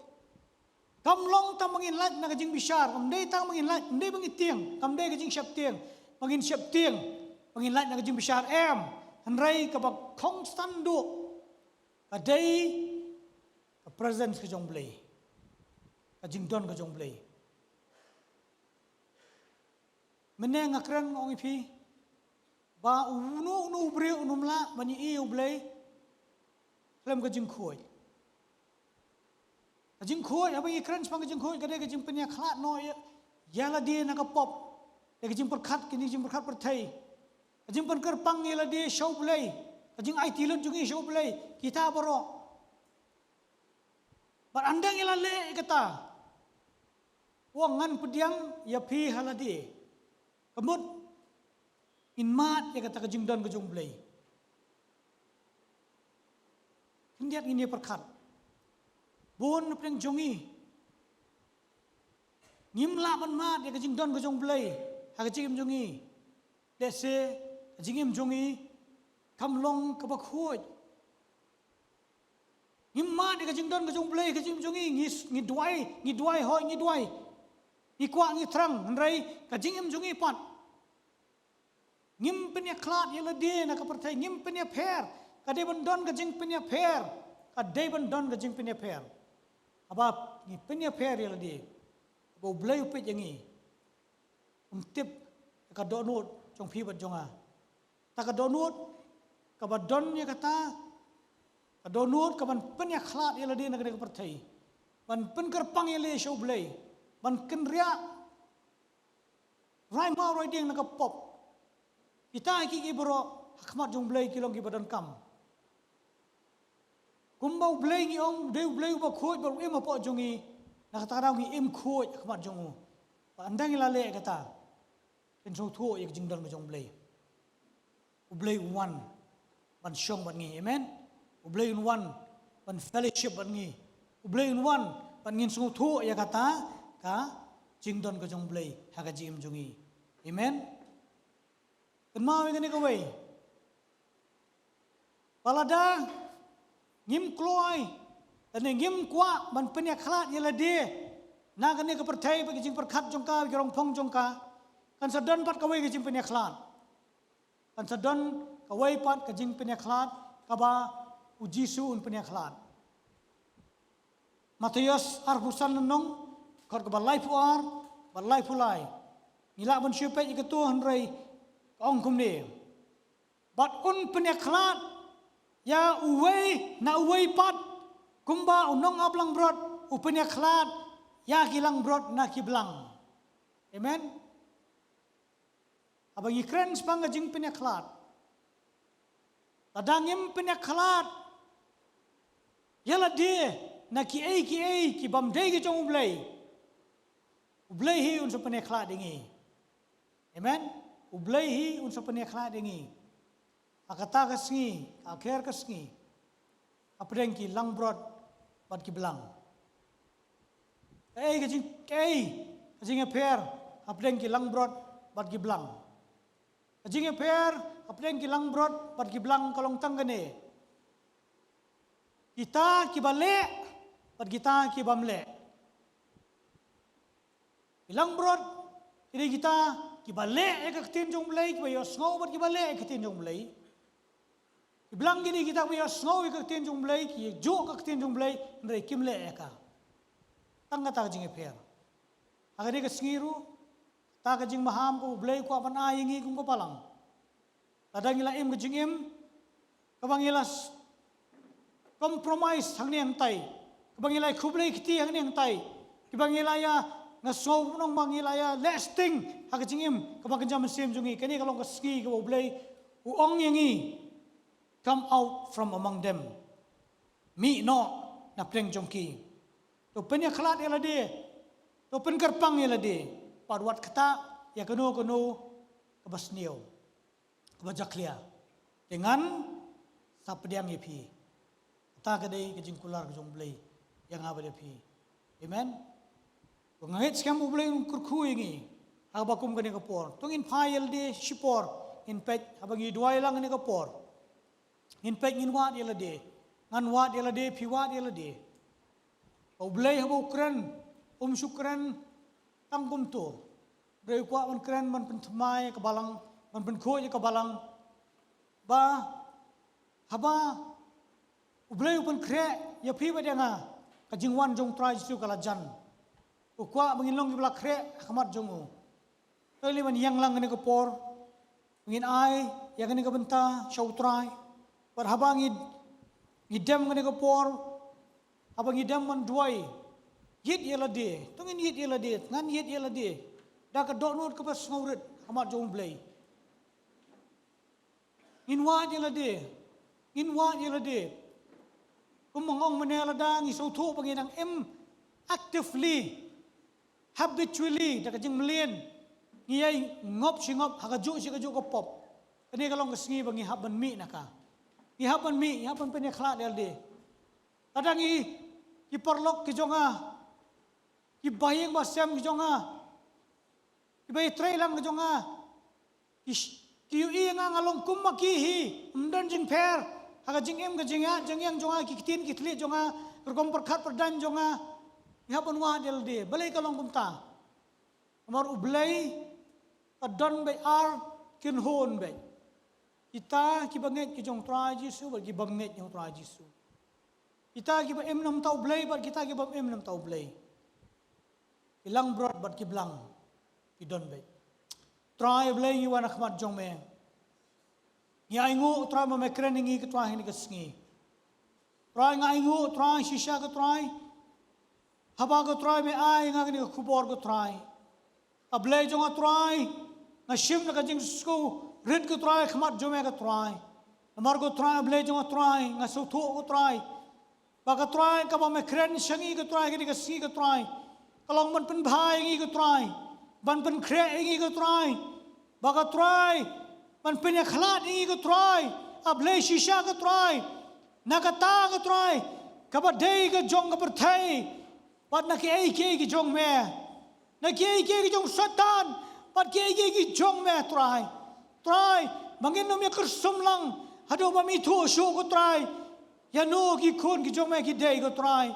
Kam long tang ba ngin lait na ka jingbishar, kam dei tang ba ngin lait, kam dei ba ngin tieng, kam dei ka jingsheptieng, ba ngin sheptieng, ba ngin lait na ka jingbishar, em. Hynrei kaba kongsan duh ka dei ka presence ka jong U Blei, ka jingdon ka jong U Blei. Mynne nga kren nga ong ïa phi ba uno uno u briew um lah ban ïohi ïa U Blei khlem ka jingkhuid. Ka jingkhuid, haba ngi kren shaphang ka jingkhuid, ka dei ka jingpynïakhlad noh ïa, ïa lade na ka pop. Dei ka jingpyrkhat, kine jingpyrkhat pyrthei. Ka jingpynkyrpang ïa lade sha U Blei. Ka jingaiti lut jong ngi sha U Blei. Kita baroh. Bad ynda ngi la leh ïa kata, u ong ngan pdiang ïa phi ha lade. Ka mut ngin mad ïa kata ka jingdon ka jong U Blei. Khyndiat ngin ïa pyrkhat. Bun na pdeng jong ngi ngim lah ban mad ïa ka jingdon ka jong U Blei ha ka jingim jong ngi. Lehse ka jingim jong ngi kam long kaba khuid. Ngim mad ïa ka jingdon ka jong U Blei ha ka jingim jong ngi, ngi, ngi duwai, ngi duwai hooid, ngi duwai. Ngi kwah, ngi thrang, hynrei ka jingim jong ngi pat. Ngim pynïakhlad ïa lade na ka pyrthei, ngim pynïapher. Ka dei ban don ka jingpynïapher. Ka dei ban don ka jingpynïapher. Haba ngi pynïapher ïa lade, haba U Blei u peit ïa ngi, um tip ïa ka dohnud jong phi bad jong nga. Ta ka dohnud kaba don ïa kata, ka dohnud kaban pynïakhlad ïa lade na kane ka pyrthei, ban pynkyrpang ïa lade sha U Blei, ban kynriah rai maw rai dieng na ka pop. Kita kiei kiei baroh ha khmat jong U Blei ki long kiba donkam. Kumba U Blei ngi ong, dei U Blei uba khuid, bad u im hapoh jong ngi, na kata ka daw ngi im khuid ha khmat jong u. Bad ynda ngi la leh kata, kin sngewthuh ïa ka jingdon ka jong U Blei. U Blei un wan ban shong bad ngi, amen. U Blei un wan ban fellowship bad ngi. U Blei un wan ban ngin sngewthuh ïa kata ka jingdon ka jong U Blei ha ka jingim jong ngi. Amen. Kynmaw ïa kane kawei. Ba lada ngim kloi, lane ngim kwah ban pynïakhlad ïa lade na kane ka pyrthei, bad ki jingpyrkhat jong ka, ki rongphong jong ka, kan sa don pat kawei ka jingpynïakhlad. Kan sa don kawei pat ka jingpynïakhlad kaba U Jisu un pynïakhlad. Mathaios arphew san lynnong, dkhot kaba laiphew ar bad laiphew lai. Ngi lah ban shu peit ïa kato, hynrei ka ong kumne: Bad un pynïakhlad ïa uwei na uwei pat, kumba u nongaplangbrot u pynïakhlad ïa ki langbrot na ki blang. Amen. Haba ngi kren shaphang ka jingpynïakhlad, lada ngim pynïakhlad ïa lade na kiei kiei ki bym dei ki jong U Blei, U Blei hi un sa pynïakhlad ïa ngi. Amen. U Blei hi un sa pynïakhlad ïa ngi ha kata ka sngi, ha ka kher ka sngi, hapdeng ki langbrot bad ki blang. Kaei ka jing, kaei ka jingïapher hapdeng ki langbrot bad ki blang? Ka jingïapher hapdeng ki langbrot bad ki blang ka long tang kane: kita kiba leh bad kita kibym leh. Ki langbrot ki dei kita kiba leh ïa ka ktien jong U Blei, kiba ïohsngew bad kiba leh ïa ka ktien jong U Blei. Ki blang ki dei kita kiba ïohsngew ïa ka ktien jong U Blei, ki ïoh ka ktien jong U Blei, hynrei kim leh ïa ka. Tang kata ka jingïapher. Ha kane ka sngi ruh, kata ka jingmaham kaba U Blei u kwah ban ai ïa ngi kum ka balang. Lada ngi la im ka jingim kaba ngi la s-, compromise hangne hangtai, kaba ngi la khublei kti hangne hangtai, kaba ngi la ïa, nga sngew kumno ba ngi la ïa leh sting ha ka jingim kaba kynja mynsiem jong ngi, kane ka long ka sngi kaba U Blei u ong ïa ngi: "Come out from among them." Mih noh na pdeng jong ki. To pynïakhlad ïa lade. To pynkyrpang ïa lade. Bad wat ktah ïa kano kano kaba sniew, kaba jakhlia. Te ngan sa pdiang ïa phi. Kata ka dei ka jingkular ka jong U Blei ïa nga bad ïa phi. Amen. Ko, nga ngeit skhem U Blei un kyrkhu ïa ngi ha kaba kum kane ka por. To ngin phai ïa lade shipor, ngin peit haba ngi duwai lang kane ka por. Ngin peit, ngin wad ïa lade. Ngan wad ïa lade, phi wad ïa lade. Ba U Blei haba u kren, um shu kren tang kumto. Hynrei u kwah ban kren, ban pynthymmai ïa ka balang, ban pynkhuid ïa ka balang. Ba haba U Blei u pynkhreh ïa phi bad ïa nga, ka jingwan jong U Trai Jisu ka la jan. U kwah ba ngin long kiba la khreh ha khmat jong u. Te lei ban ïeng lang kane ka por, ngin ai ïa kane ka bynta sha U Trai. Bad haba ngi, ngi dem kane ka por, haba ngi dem ban duwai, ïit ïa lade, to ngin ïit ïa lade, ngan ïit ïa lade da ka dohnud kaba sngewrit ha khmat jong U Blei. Ngin wad ïa lade, ngin wad ïa lade. Kumba nga ong mynne, lada ngi sngewthuh ba ngi dang im actively, habitually, da ka jingmlien, ngi ïai ngop shi ngop ha kajuh shi kajuh ka pop, kane ka long ka sngi ba ngi hap ban mih na ka. Ngi hap ban mih, ngi hap ban pynïakhlad ïa lade. Lada ngi, ki paralok ki jong nga, ki bahaïing bahasem ki jong nga, kiba ïatreilang ki jong nga, ki sh-, ki ïohi ïa nga, nga long kum ma ki hi, ym don jingpher ha ka jingim, ka jingïaid jingïeng jong nga, ki ktien ki thylliej jong nga, ka rukom pyrkhat pyrdaiñ jong nga. Ngi hap ban wad ïa lade. Balei ka long kumta? Namar U Blei ka don beit ar kynhun beit. Kita kiba ngeit ki jong U Trai Jisu bad kibym ngeit ïa U Trai Jisu. Kita kiba im na bynta U Blei bad kita kibym im na bynta U Blei. Ki langbrot bad ki blang ki don beit. Trai Blei, ngi wan ha khmat jong me. Ngi ainguh, Trai, ba me kren ïa ngi, ko Trai, ha kane ka sngi. Trai, nga ainguh, Trai, shisha, ko Trai, haba, ko Trai, me ai ïa nga kane ka khubor, ko Trai. A Blei jong nga, Trai, nga shim da ka jingsngewrit, ko Trai, ha khmat jong me, ko Trai. Namar, ko Trai, a Blei jong nga, Trai, nga sngewthuh, ko Trai, ba, ko Trai, kaba me kren sha ngi, ko Trai, ha kane ka sngi, ko Trai, ka long ban pynbha ïa ngi, ko Trai, ban pynkhreh ïa ngi, ko Trai, ba, ko Trai, ban pynïakhlad ïa ngi, ko Trai, a Blei shisha, ko Trai, na kata, ko Trai, kaba dei ka jong ka pyrthei, bad na kiei kiei ki jong me, na kiei kiei ki jong Soitan, bad kiei kiei ki jong me, Trai. Trai, ba ngin ym ïa kyrsum lang haduh ba me ithuh shuh, ko Trai, ïano ki khun ki jong me ki dei, ko Trai.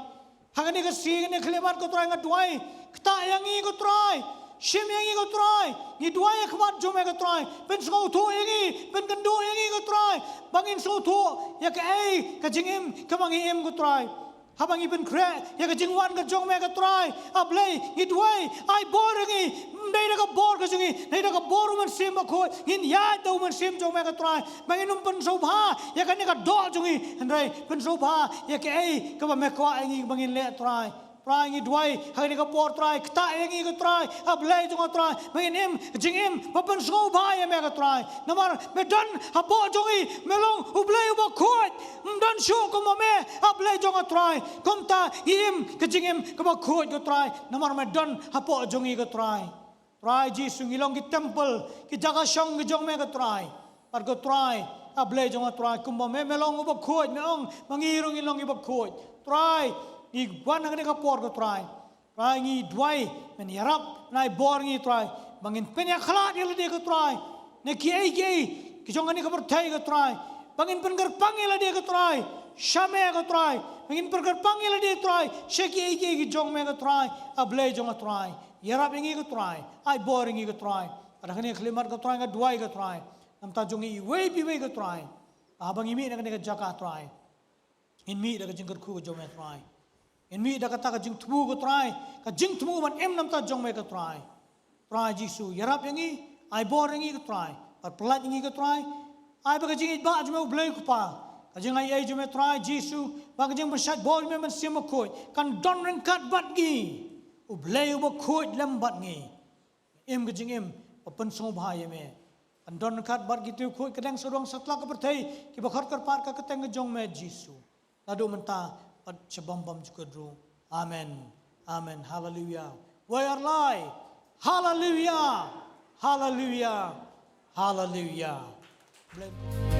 Ha kane ka sngi, kane ka khyllipmat, ko Trai, nga duwai, ktah ïa ngi, ko Trai. Shim ïa ngi, ko Trai. Ngi duwai ha khmat jong me, ko Trai. Pynsngewthuh ïa ngi, pynkynduh ïa ngi, ko Trai, ba ngin sngewthuh ïa kaei ka jingim kaba ngi im, ko Trai. Haba ngi pynkhreh ïa ka jingwan ka jong me, ko Trai, a Blei, ngi duwai, ai bor ïa ngi, ym dei da ka bor ka jong ngi, dei da ka bor u Mynsiem Bakhuid. Ngin ïaid da u Mynsiem jong me, ko Trai, ba ngin ym pynsngewbha ïa kane ka doh jong ngi, hynrei pynsngewbha ïa kaei kaba me kwah ïa ngi ba ngin leh, Trai. Trai, ngi duwai ha kane ka por, Trai, ktah ïa ngi, ko Trai, a Blei jong nga, Trai, ba ngin im jingim ba pynsngewbha ïa me, ko Trai. Namar me don hapoh jong ngi, me long U Blei uba khuid, ym don shuh kum ma me, a Blei jong nga, Trai. Kumta ngi im ka jingim kaba khuid, ko Trai, namar me don hapoh jong ngi, ko Trai. Trai Jisu, ngi long ki temple, ki jaka shong ki jong me, ko Trai. Bad, ko Trai, a Blei jong nga, Trai, kumba me, me long uba khuid, me ong ba ngi ruh ngin long kiba khuid. Trai, ngi wan ha kane ka por, ko Trai, Trai ngi duwai, men ïarap, men ai bor ngi Trai. Ba ngin pynïakhlad ïa lade ko Trai. Na kiei kiei, ki jong kane ka pyrthei ko Trai. Ba ngin pynkyrpang ïa lade ko Trai. Sha me ko Trai. Ba ngin pynkyrpang ïa lade Trai. Sha kiei kiei ki jong me ko Trai. A Blei jong nga Trai. Ïarap ïa ngi ko Trai. Ai bor ïa ngi ko Trai. Bad ha kane ka khyllipmat ko Trai nga duwai ko Trai. Namar ta jong ngi iwei pa iwei ko Trai. Haba ngi mih na kane ka jaka Trai. Ngin mih da ka jingkyrkhu ka jong me Trai. Ngin mih da kata ka jingthmu ko Trai. Ka jingthmu ban im namar ta jong me ko Trai. Trai Jisu, ïarap ïa ngi, ai bor ïa ngi ko Trai. Bad pyllait ïa ngi ko Trai. Ai ba ka jingïeit ba jong me U Blei ko Pa. Ka jingai ei jong me Trai Jisu, ba ka jingpynshait bor jong me Mynsiem Bakhuid. Kan don ryngkat bad ngi. U Blei uba khuid lem bad ngi. Im ka jingim, ba pynsngewbha ïa me. Kan don ryngkat bad kito khuid kdang sawdong satlak ka pyrthei, kiba khot kyrpad ka kyrteng ka jong me Jisu. Naduh mynta, bad sha bym bymjukut ruh. Amen. Amen. Haleluia. Wei ar lai. Haleluia. Haleluia. Haleluia. Blei